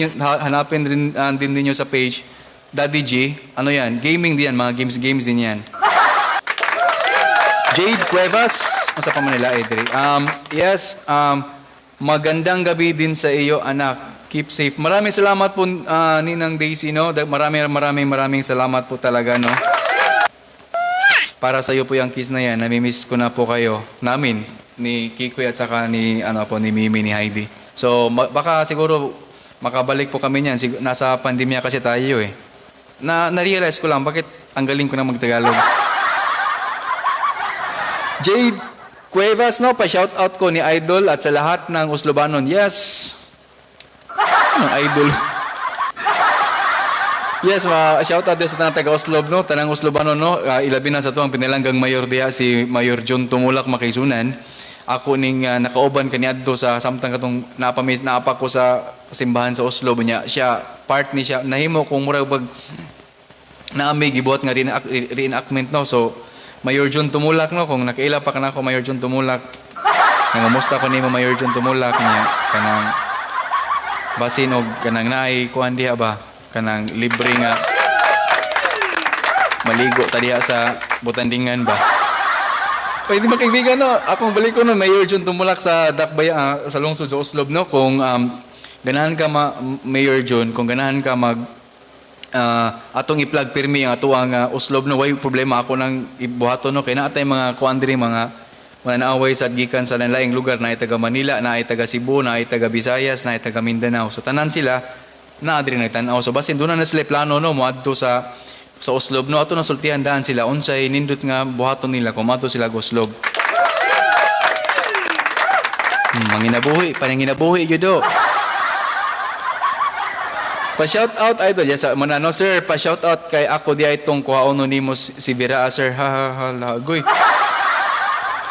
rin din ninyo sa page. Daddy G, ano yan? Gaming din yan, mga games games din yan. Jade Cuevas, masa pa Manila, Edri. Yes, magandang gabi din sa iyo, anak. Keep safe. Maraming salamat po, Ninang Daisy, no? Maraming, maraming, maraming salamat po talaga, no? Para sa iyo po yung kiss na yan. Namimiss ko na po kayo. Namin, ni Kikoy at saka ni, ano po, ni Mimi, ni Heidi. So, baka siguro makabalik po kami niyan. Nasa pandemya kasi tayo, eh. Na, na-realize ko lang, bakit ang galing ko na mag-Tagalog. Jade Cuevas, no? Pa-shout out ko ni Idol at sa lahat ng Uslobanon. Yes! Anong idol? Yes, ma shout out din sa tanang taga Oslob, no? Tanang Uslobanon, no? Ilabi na sa tuwang pinilanggang mayor diha si Mayor John Tumulak Makisunan. Ako ning nakauban kaniadto sa samtang katong napamis naapa ko sa simbahan sa Oslob niya. Siya part ni siya nahimo kung murag bag naami gibuhat nga reenactment, no. So Mayor John Tumulak, no, kung nakaila pa kanako, Mayor John Tumulak. Nangumusta ko nimo, Mayor John Tumulak, niya kanang basin og kanang naay kuan diha ba, kanang libre nga maligo ta diha sa Butandingan ba. Pwede ba, kaibigan, no? Akong balik ko, no, Mayor John Tumulak sa Dakbaya, sa lungsod sa Oslob, no, kung ganahan ka Mayor John, kung ganahan ka mag atong i-plug pirmi ang atuang Oslob, no, way problema, ako nang ibuhaton, no, kay naa tay mga kuan diri, mga mananaway sa gikan sa laing lugar, naay taga Manila, naay taga Cebu, naay taga Visayas, naay taga Mindanao. So tanan sila naa diri nagtan-aw. So basin doon na sila plano, no, moadto sa Oslob, no, ato na sultihan daan sila unsay nindot nga buhaton nila kung moadto sila og Oslob. Manginabuhi, pananginabuhi gyud do. Pa-shout out, idol. Yes, manano, sir, pa-shout out kay ako di ay itong kuhaon nimo si Vera, sir. Ha ha ha, lagoy.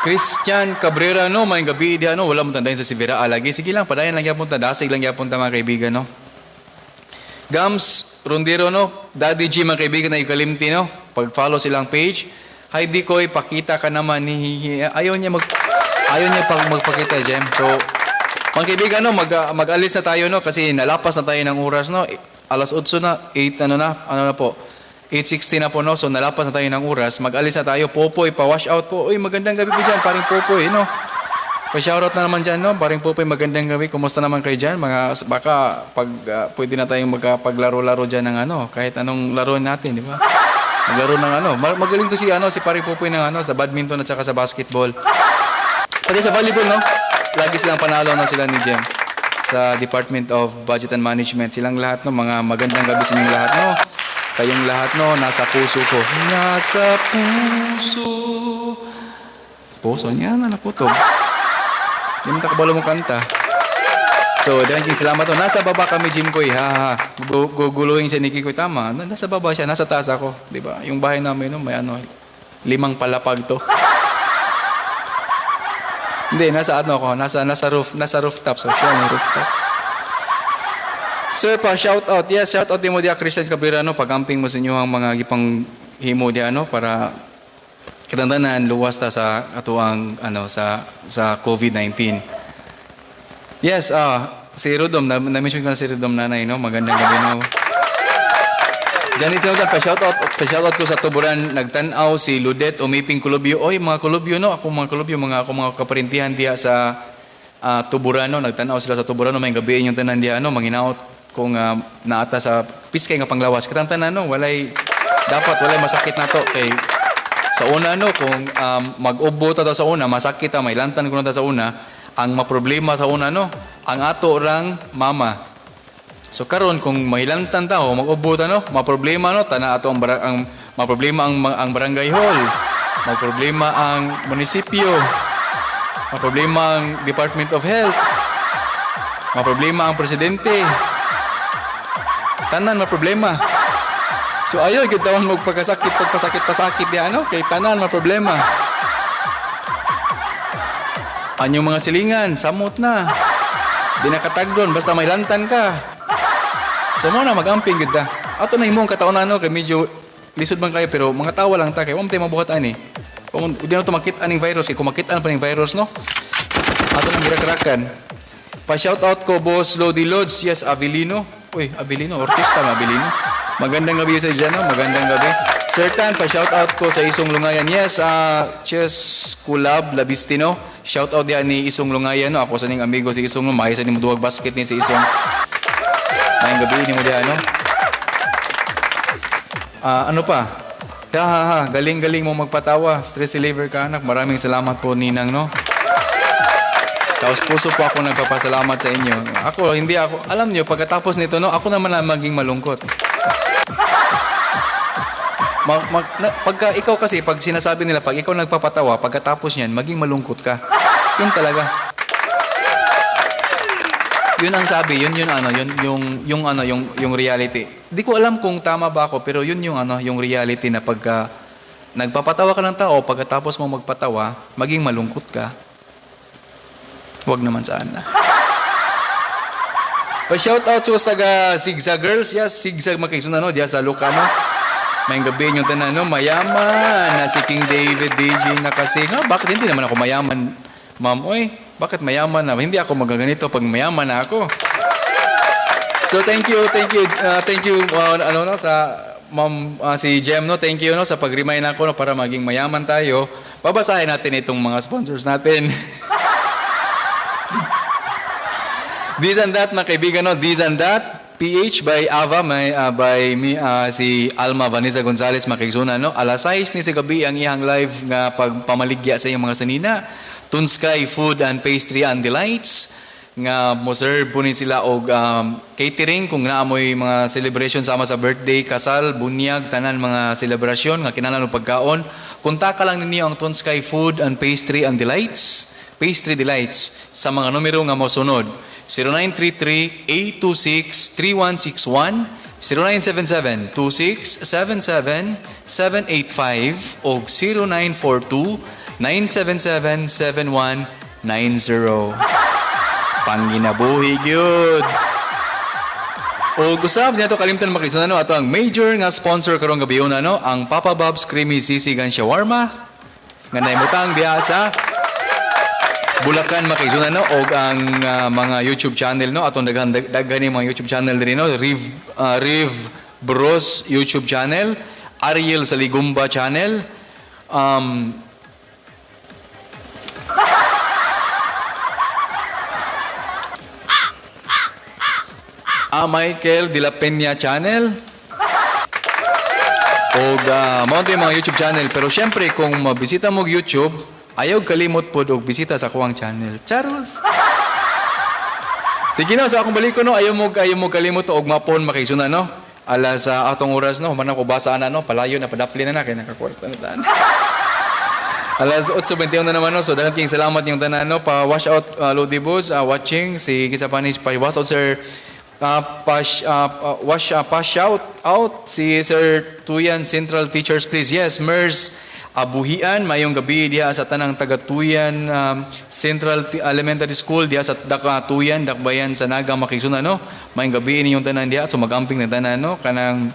Christian Cabrera, no, may gabi di ano, wala mo tandayin sa si Vera lagi. Sige lang, padayon lang gyapon ta, dasig lang gyapon ta, mga kaibigan, no. Gams Rondero, no, Daddy G, mga kaibigan na ikalimti, no. Pag-follow silang page. Heidi Koy, pakita ka naman ni ayaw niya pag magpakita, Jem. So Mga kaibigan, no, mag-alis na tayo, no, kasi nalapas na tayo ng oras, no. Alas 8 na, 8, ano na po, 8:60 na po, no, so nalapas na tayo ng oras, mag-alis na tayo. Popoy, pa-wash out po. Uy, magandang gabi po dyan, paring Popoy, no. Pa-shoutout na naman dyan, no, paring Popoy, magandang gabi. Kumusta naman kayo dyan? Mga, baka, pag, pwede na tayong magkapaglaro-laro dyan ng ano, kahit anong laro natin, di ba? Maglaro ng ano, magaling to si, ano, si paring Popoy ng ano, sa badminton at saka sa basketball. Pati sa volleyball, no? Lagi silang panalo na sila ni Jem sa Department of Budget and Management. Silang lahat, no? Mga magandang gabi sa inyong lahat, no? Kayong lahat, no? Nasa puso ko. Nasa puso. Puso niya, na nakutob. Hindi mo takabalo mo kanta. So, dahil salamat, no? Nasa baba kami, Jim Koy. Ha, ha. Guguluhin siya ni Kikoy. Tama. Nasa baba siya. Nasa taas ako. Di ba? Yung bahay namin, no? May ano, 5 palapag to. Hindi, nasa ano ako, nasa roof, nasa rooftop. So, siya may rooftop. Sir, pa shout out. Yes, shout out din mo diya Christian Cabrera, no, pagamping mo sa inyo ang mga gipang himo diya, no, para katandanan luwas ta sa atuang ano sa COVID-19. Yes, si Rudom, na-mention ko na si Rudom nanay, no, magandang gabi, no. Janice Leodan, pa-shoutout ko sa Tuburan, nagtan-aw si Ludet Umiping Kulubyo. Oy, mga Kulubyo, no? Ako mga Kulubyo, mga ako mga kaparintihan diha sa Tuburan, no? Nagtan-aw sila sa Tuburan, no? May gabi inyong tanan diha, no? Manginaot kung naata sa piskay nga panglawas. Katang tanan, no? Walay, dapat walay masakit na to. Kay sa una, no? Kung mag-ubo ta sa una, masakit ta, may lantan kuno ta sa una, ang maproblema sa una, no? Ang ato rang mama. So karon kung mahilantan ta o mag-ubo ta, no, maproblema, no, tana ato ang maproblema ang barangay hall, maproblema ang munisipyo, maproblema ang Department of Health, maproblema ang presidente. Tanan maproblema. So ayo gyud tawon magpakasakit, pagpasakit pasakit diha, no, kay tanan maproblema. Anyong mga silingan, samot na. Di nakatagdon basta mahilantan ka. So mo na mag-amping gyud ta. Ato na imong kataonan, no, kay medyo lisod man kayo pero mga tawa lang ta kay wa man tay mabuhat ani. Kung di na to makit aning virus kay kung makit-an pa ning virus, no. Ato nang girakrakan. Pa shout out ko Boss Lodi Lods, yes Avelino. Uy, Avelino, orkestra na Avelino. Magandang gabi sa dyan, no? Magandang gabi. Sir Tan, pa shout out ko sa Isong Lungayan. Yes, Chess Kulab Labistino. Shout out diha ni Isong Lungayan, no. Ako sa ning amigo si Isong, no. Maayo sa ning duwag basket ni si Isong. Maayong gabi ni mo diha, no? Ano pa? Ha, ha, ha. Galing-galing mo magpatawa. Stress reliever ka, anak. Maraming salamat po, Ninang, no? Tapos puso po ako nagpapasalamat sa inyo. Ako, hindi ako. Alam niyo, pagkatapos nito, no, ako naman ang maging malungkot. Pagka ikaw kasi, pag sinasabi nila, pag ikaw nagpapatawa, pagkatapos niyan, maging malungkot ka. Yun talaga. Yun ang sabi, yun yun ano, yun yung ano, yung reality. Di ko alam kung tama ba ako, pero yun yung ano, yung reality na pagka nagpapatawa ka ng tao, pagkatapos mo magpatawa, maging malungkot ka. Wag naman sana. Pa-shoutout sa taga Zigzag Girls. Yes, Zigzag makisuna, no, diya sa Lucano. May gabi inyong tanan, no, mayaman na si King David DJ na kasi. Ha, bakit hindi naman ako mayaman, ma'am? Oy, bakit mayaman na? Hindi ako magaganito pag mayaman na ako. So thank you, thank you, thank you, ano, no, sa ma'am, si Jem, no, thank you, no, sa pag-remind ako, no, para maging mayaman tayo. Babasahin natin itong mga sponsors natin. This and that, mga kaibigan, no, this and that. PH by Ava, may, by me, si Alma Vanessa Gonzalez makigzuna, no? Alas 6 ni sa gabi ang iyang live nga pagpamaligya sa iyang mga sanina. Tunskay Food and Pastry and Delights nga mo serve po ni sila og catering kung naamoy mga celebration sama sa birthday, kasal, bunyag, tanan mga selebrasyon nga kinahanglan og pagkaon. Kontakta lang ninyo ang Tunskay Food and Pastry and Delights, Pastry Delights sa mga numero nga mosunod. 0933-826-3161, 0977-2677-785 o 0942-977-7190. Panginabuhi gyud. O usab niya to kalimtan makisunan, no, ato ang major nga sponsor karong gabi una, no, ang Papa Bob's Creamy Sisig and Shawarma nga naimutang diha sa Bulacan makisuna no, og ang mga YouTube channel no, atong daghan daghan ni mga YouTube channel diri no, Riv Riv Bros YouTube channel, Ariel Saligumba channel, Michael De La Peña channel. Og mao to yung mga YouTube channel, pero syempre kung mabisita mo og YouTube, ayaw kalimot pod og bisita sa kuang channel. Charos. Sige na, sa akong baliko no, ayaw mo kalimot og mapon makisuna no. Ala sa atong oras no, human ako basa na no, palayo na padapli na na kay nakakwarta na tan. Alas 8:21 na naman no. So daghan kayong salamat niyong tanan no. Pa wash out Lodi Bus watching si Kisa Panis, pa wash out sir pa wash pa shout out si Sir Tuyan Central Teachers, please. Yes, Mers Abuhian, mayong gabi diha sa tanang taga Tuyan Central Elementary School diha sa Daka Tuyan, Dakbayan sa Naga makisuna no. Mayong gabi ninyong tanan diha, so magamping na tanan no, kanang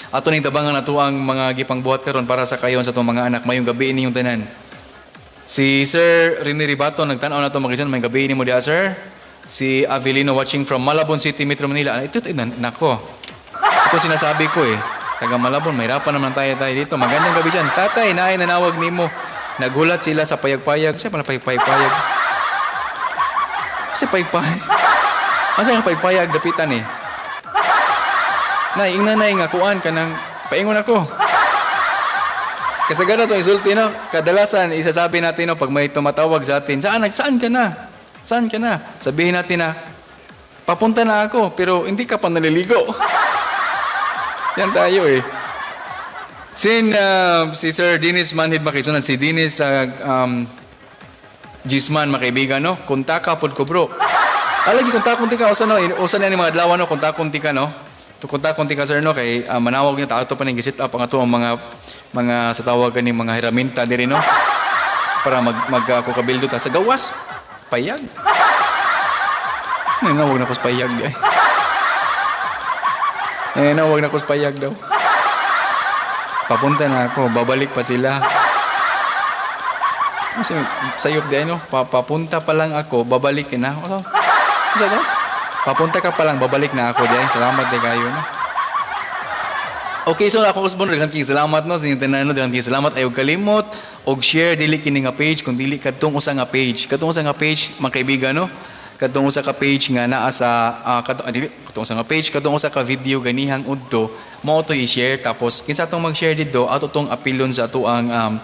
ato ning tabangan nato ang mga gipangbuhat karon para sa kayon sa atong mga anak. Mayong gabi ninyong tanan. Si Sir Rene Ribato nagtan-aw na to makisuna, mayong gabi nimo diha, sir. Si Avelino watching from Malabon City, Metro Manila. Ah, ito, nako. Ito sinasabi ko eh. Taga Malabon, mahirapan naman tayo tayo dito. Magandang gabi dyan. Tatay, naay nanawag nimo. Nagulat sila sa payag-payag. Kasi pala payag-payag. Kasi payag-payag. Asa nga payag-payag dapitan eh. Nay, ingna nay nga kuan ka ng paingon ako. Kasagara itong isulti, no? Kadalasan, isasabi natin, no, pag may tumatawag sa atin, saan, saan ka na? Saan ka na? Sabihin natin na, papunta na ako, pero hindi ka pa naliligo. Yan tayo eh. Si Sir Dennis Manhid makisunan, si Dennis Gisman makaibigan, no? Kuntaka pod ko, bro. Alagi, kunta ka, usa no, usa na ni mga adlaw, no, kunta ka, no? To kunta ka, sir, no, kay manawag niya ta ato pa ning giset up ang ato ang mga sa tawag kani mga heraminta diri, no? Para mag mag kukabildo ta sa gawas. Payag. Nanawag na ko sa payag di ay. Nanawag na ko sa payag daw. Papunta na ako, babalik pa sila. Kasi sayop di ay, no? Papunta pa lang ako, babalik na. Ano? Ano to? Papunta ka pa lang, babalik na ako di ay. Salamat di kayo, no? Okay, so ako usbon, daghan kayong salamat no sa inyong tanan no, daghan kayong salamat. Ayaw kalimot og share dili kini nga page kun dili kadtong usa nga page. Kadtong usa nga page, mga kaibigan no. Kadtong usa ka page nga naa sa dili kadtong usa nga page, kadtong usa ka video ganihang udto, mao to i-share, tapos kinsa atong mag-share didto, ato tong apilon sa ato ang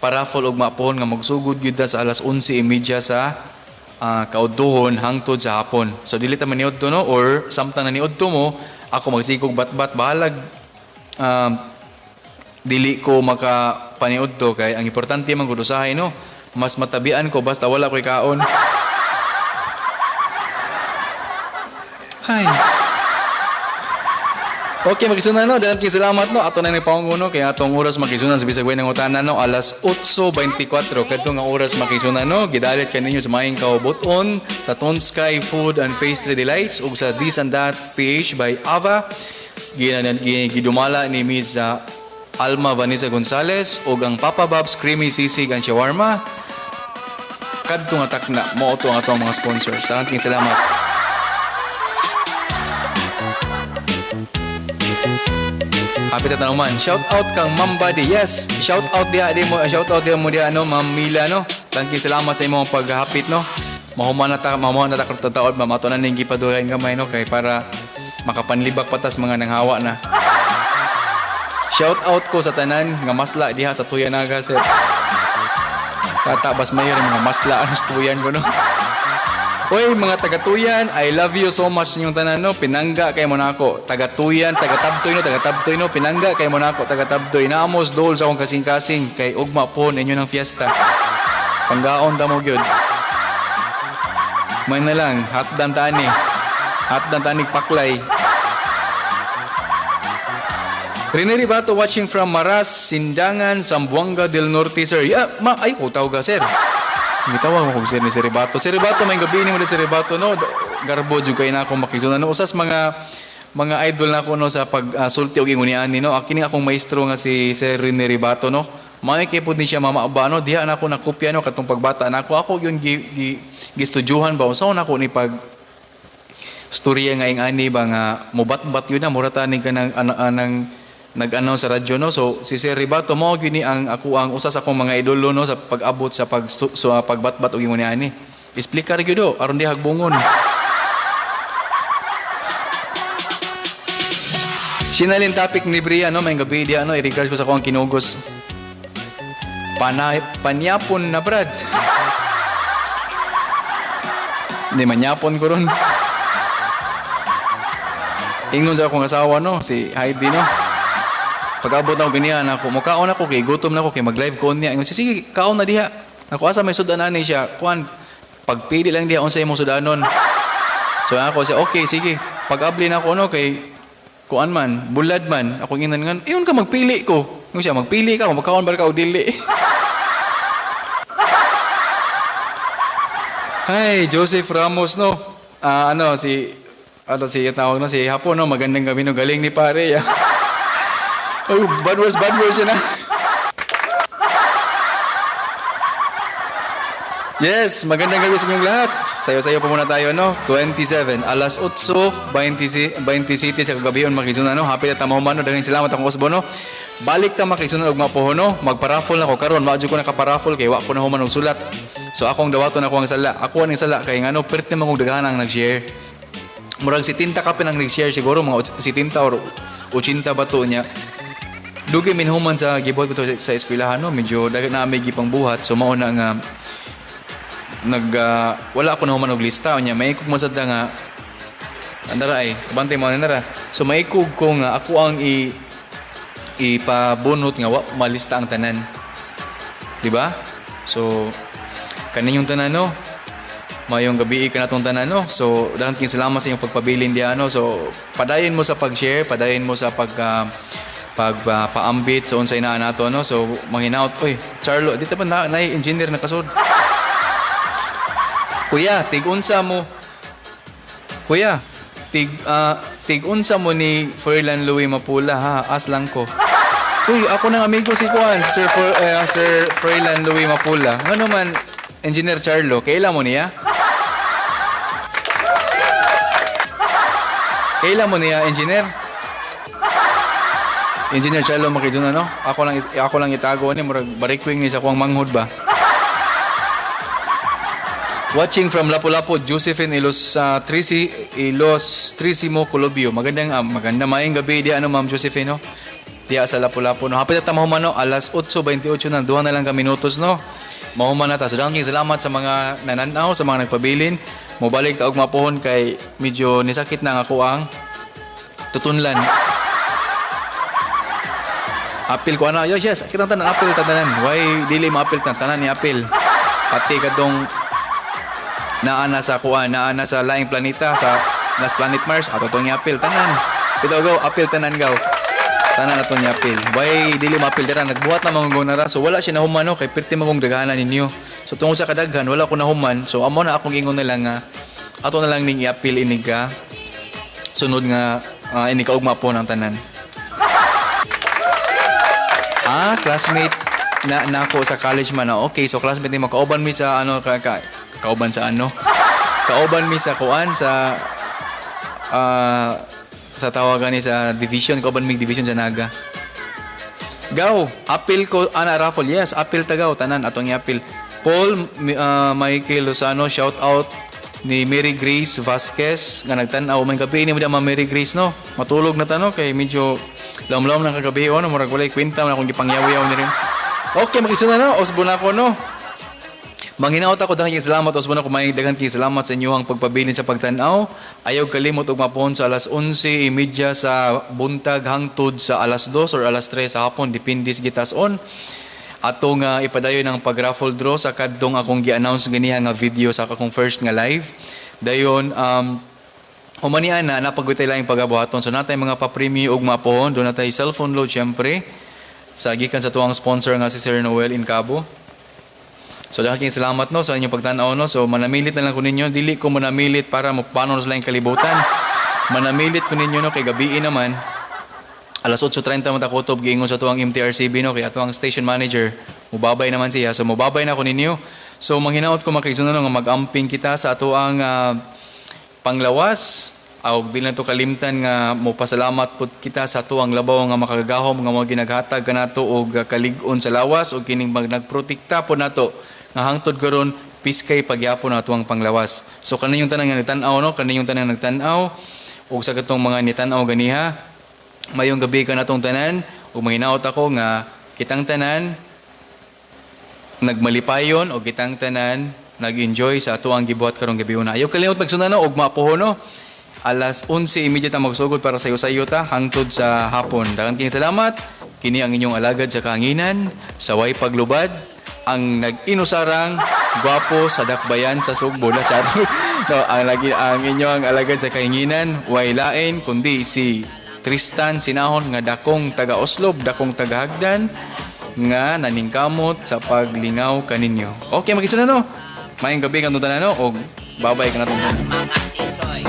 paraffle og mapuhon nga magsugod gyud ta sa alas 11:30 sa kaudtuhon hangtod sa hapon. So dili ta maniudto no, or samtang naniudto mo, ako magsigog batbat, bahalag dili ko makapaniudto kay ang importante man gud usahay no, mas matabian ko basta wala ko'y kaon. Hay. Okay, makisunan no, daghan kay salamat no. Ato na ni paungo no, kay atong oras makisunan sa bisag way ng utana no, alas 8:24 kadto nga oras makisunan no. Gidalit kaninyo sa maayong kaubuton sa Tonsky Food and Pastry Delights ug sa This and That PH by Ava. Gidumala ni Miss Alma Vanessa Gonzalez ug ang Papa Bob's Creamy Sisig and Shawarma. Kadto nga takna mao to ang atong mga sponsors. Daghang kayong salamat. Happy ta tanuman. Shout out kang Ma'am Buddy. Yes, shout out diha di mo, shout out diha mo diha no, Ma'am Mila no. Thank you, salamat sa imong paghapit no. Mahuman na ta karon taod, ma'am, ato na ning gipadugayan gamay no kay para makapanlibak patas mga nanghawa na. Shout out ko sa tanan nga masla diha sa Tuyanaga sir. Tata bas mayor mga masla ano sa Tuyan ko no. Oy, mga taga-Tuyan, I love you so much ninyong tanan no. Pinangga kay mo nako. Taga-Tuyan, taga-Tabtoy no, taga-Tabtoy no. Pinangga kay mo nako, taga-Tabtoy. Naamos dol sa akong kasing-kasing kay ugma po ninyo ng fiesta. Panggaon ta mo gyud. May na lang, hatdan tani. Hatdan tani paklay. Rene Ribato watching from Maras, Sindangan, Zamboanga del Norte, sir. Yeah, ma, ay, ko tawag ka, sir. Gitawag mo kog sir ni Sir Ribato. Sir Ribato, may gabi ni mo ni Sir Ribato, no? Garbo jud kay na akong makisunan. No, usas mga idol na ako no sa pag sulti og ingunian ni no. Kini akong maestro nga si Sir Rene Ribato no. Maayo kay pud ni siya mama ba no, diha na ako nakopya no katong pagbata nako ako yun gi, gi gistudyuhan ba unsa nako ni pag storya nga ing ani ba nga mobatbat yun na mura ta ni kanang anang nag-announce sa radyo no. So si Sir Ribato mao gyud ni ang ako ang usa sa akong mga idolo no sa pag-abot sa pag so, pagbatbat og ingon ni ani. Explicar gyud do aron di hagbungon. Sinalin topic ni Bria no, may gabi diya no, i-regards ko sa akong kinugos. Panyapon na brad. Hindi manyapon ko ron. Ingon sa akong asawa no, si Heidi no. Pag-abot na ako ganihan ako, mukaon ako kay gutom na ako kay mag-live ko niya. Ingon siya, sige, kaon na diha. Ako asa may sudan ani siya. Kuan, pagpili lang diha unsa imong sudanon. So ako siya, okay, sige. Pag-abli na ako no kay kuan man, bulad man, ako ingon nga, iyon ka magpili ko. Ingon siya, magpili ka, kung magkaon ba ka o dili. Ay, Joseph Ramos no. Ano si ano si tawag no si Hapon no, magandang gabi no, galing ni pare. Oh, bad words yun ah. Yes, magandang gabi sa inyong lahat. Sayo-sayo pa muna tayo, no? 27, alas 8:27 sa kagabion, makisuna, no? Happy na tamahuman, no? Daghang salamat akong usbo, no? Balik ta makisuna og mapuho, no? Magparaffle na ko karon, wa jud ko nakaparaffle kay wa ko na human og sulat. So akong dawaton ako ang sala. Ako ang sala kay ngano perti man kog daghan ang nag-share. Murag si Tinta kapin ang nag-share siguro mga si Tinta or 80 ba to niya. Dugay minhuman sa gibuhat ko to sa eskwelahan, no? Medyo daghan na may gipang buhat. So mao na nga wala ako nahuman og lista unya maikog man sad nga andara ay bantay mo nara. So maikog ko nga ako ang ipabunot nga wa malista ang tanan, di ba? So kaninyong tanan no, mayong gabi ka natong tanan no. So daghang kayong salamat sa inyong pagpabilin diha no. So padayon mo sa pag-share, padayon mo sa pag paambit sa unsay naa nato no. So manghinaot oy Charlo dito pa na engineer na kasud. Kuya, tig-unsa mo. Kuya, tig-unsa mo ni Ferlan Louis Mapula ha, aslang ko. Uy, ako nang amigo si Juan, Sir Sir Ferlan Louis Mapula. Ngano man, Engineer Charlo, kaila mo niya? Kaila mo niya, Engineer? Engineer Charlo makijuna no? Ako lang itago ni murag barikwing ni sa kuang manghod ba. Watching from Lapu-Lapu, Josephine Ilos Trisi Ilos Trisimo Colobio. Magandang maganda maayong gabi diya ano Ma'am Josephine no. Diya sa Lapu-Lapu no. Hapit na mahuman no, alas 8:28 na, duha na lang ka minutos no. Mahuman na ta. So daghang salamat sa mga nananaw, sa mga nagpabilin. Mobalik ta og mapuhon kay medyo nisakit na ang ako ang tutunlan. Apil ko ana. Yes, yes, kitang tanan apil tanan. Why dili maapil tanan ni apil. Pati kadtong naa na sa kuan, naa na sa laing planeta, sa nas planet Mars, ato tong apil tanan. Pito go, apil tanan gaw. Tanan atong apil. Why dili maapil dira, nagbuhat na mga nara. So wala siya nahuman no kay perti magong daghanan ninyo. So tungod sa kadaghan wala ko nahuman. So amo na akong ingon na lang nga ato na lang ning iapil inig ka sunod nga inig kaugma po ng tanan. Ah, classmate na nako sa college man. Ah, okay, so classmate ni mo kauban mi sa ano ka, ka kauban sa ano? Kauban mi sa kuan sa sa tawagan ni sa division, kauban mi division sa Naga. Gaw, apil ko ana raffle. Yes, apil tagaw tanan atong iapil. Paul Michael Lozano, shout out ni Mary Grace Vasquez nga nagtan-aw may gabi ni mo di Ma'am Mary Grace no. Matulog na ta no kay medyo lawom-lawom ng kagabi ono murag walay kwenta man akong gipangyaw-yaw ni rin. Okay, makisuna na osbo na ako no. Manghinaot ako dahil salamat osbo na ko may daghan kay salamat sa inyong pagpabilin sa pagtan-aw. Ayaw kalimot og mapuhon sa alas 11:30 sa buntag hangtod sa alas 2 or alas 3 sa hapon, depende sa gitas-on. Ato nga ipadayon ang pag-raffle draw sa kadtong akong gi-announce ganiha nga video sa akong first nga live. Dayon humanian na napagutay laing pagabuhaton. So natay mga pa-premyo og mapuhon, do natay cellphone load syempre sa gikan sa tuwang sponsor nga si Sir Noel Incabo. So daghang salamat no sa inyong pagtan-aw no. So manamilit na lang ko ninyo, dili ko manamilit para mopano sa laing kalibutan. Manamilit ko ninyo no kay gabii naman. Alas 8:30 man ta kutob, giingon sa atuang MTRCB, no, kay atuang station manager mubabay naman siya, so mubabay na ko ninyo. So manghinaot ko, mga kaigsuonan, nga mag-amping kita sa atuang panglawas og di lang to kalimtan nga mopasalamat pud kita sa atuang labaw nga makagagahom nga mga ginaghatag kanato og kalig-on sa lawas og kining mag nagprotekta po nato nga hangtod karon piskay pagyapon na atuang panglawas. So kaninyong tanan nga nagtan-aw, no, kaninyong tanan nagtan-aw ug sa katong mga nitan-aw ganiha, mayong gabi kanatong tanan ug mahinaot ako nga kitang tanan nagmalipayon o kitang tanan nag-enjoy sa ato ang gibuhat karong gabi una. Ayaw kalimot magsunod, no, ugma po, no. Alas 11:30 ta magsugod para sayo-sayo ta hangtod sa hapon. Daghang kayong salamat. Kini ang inyong alagad sa kahanginan, sa way paglubad, ang nag-inusarang gwapo sa dakbayan sa Sugbo na charot. No, ang lagi ang inyong alagad sa kahanginan, way lain kundi si Tristan Sinahon nga dakong taga Oslob, dakong taga Hagdan nga naningkamot sa paglingaw kaninyo. Okay, magkitso na, no. Maayong gabi kanatong tanan, no, og babay kanatong tanan. Mga tisoy.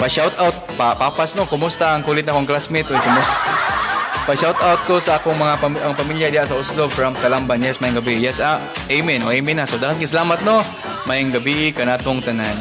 Pa shout out pa papas, no. Kumusta ang kulit akong classmate? Oy, kumusta? Pa shout out ko sa akong mga ang pamilya diya sa Oslo from Talamban. Yes, maayong gabi. Yes, ah, amen. O amen na. So daghang salamat, no. Maayong gabi kanatong tanan.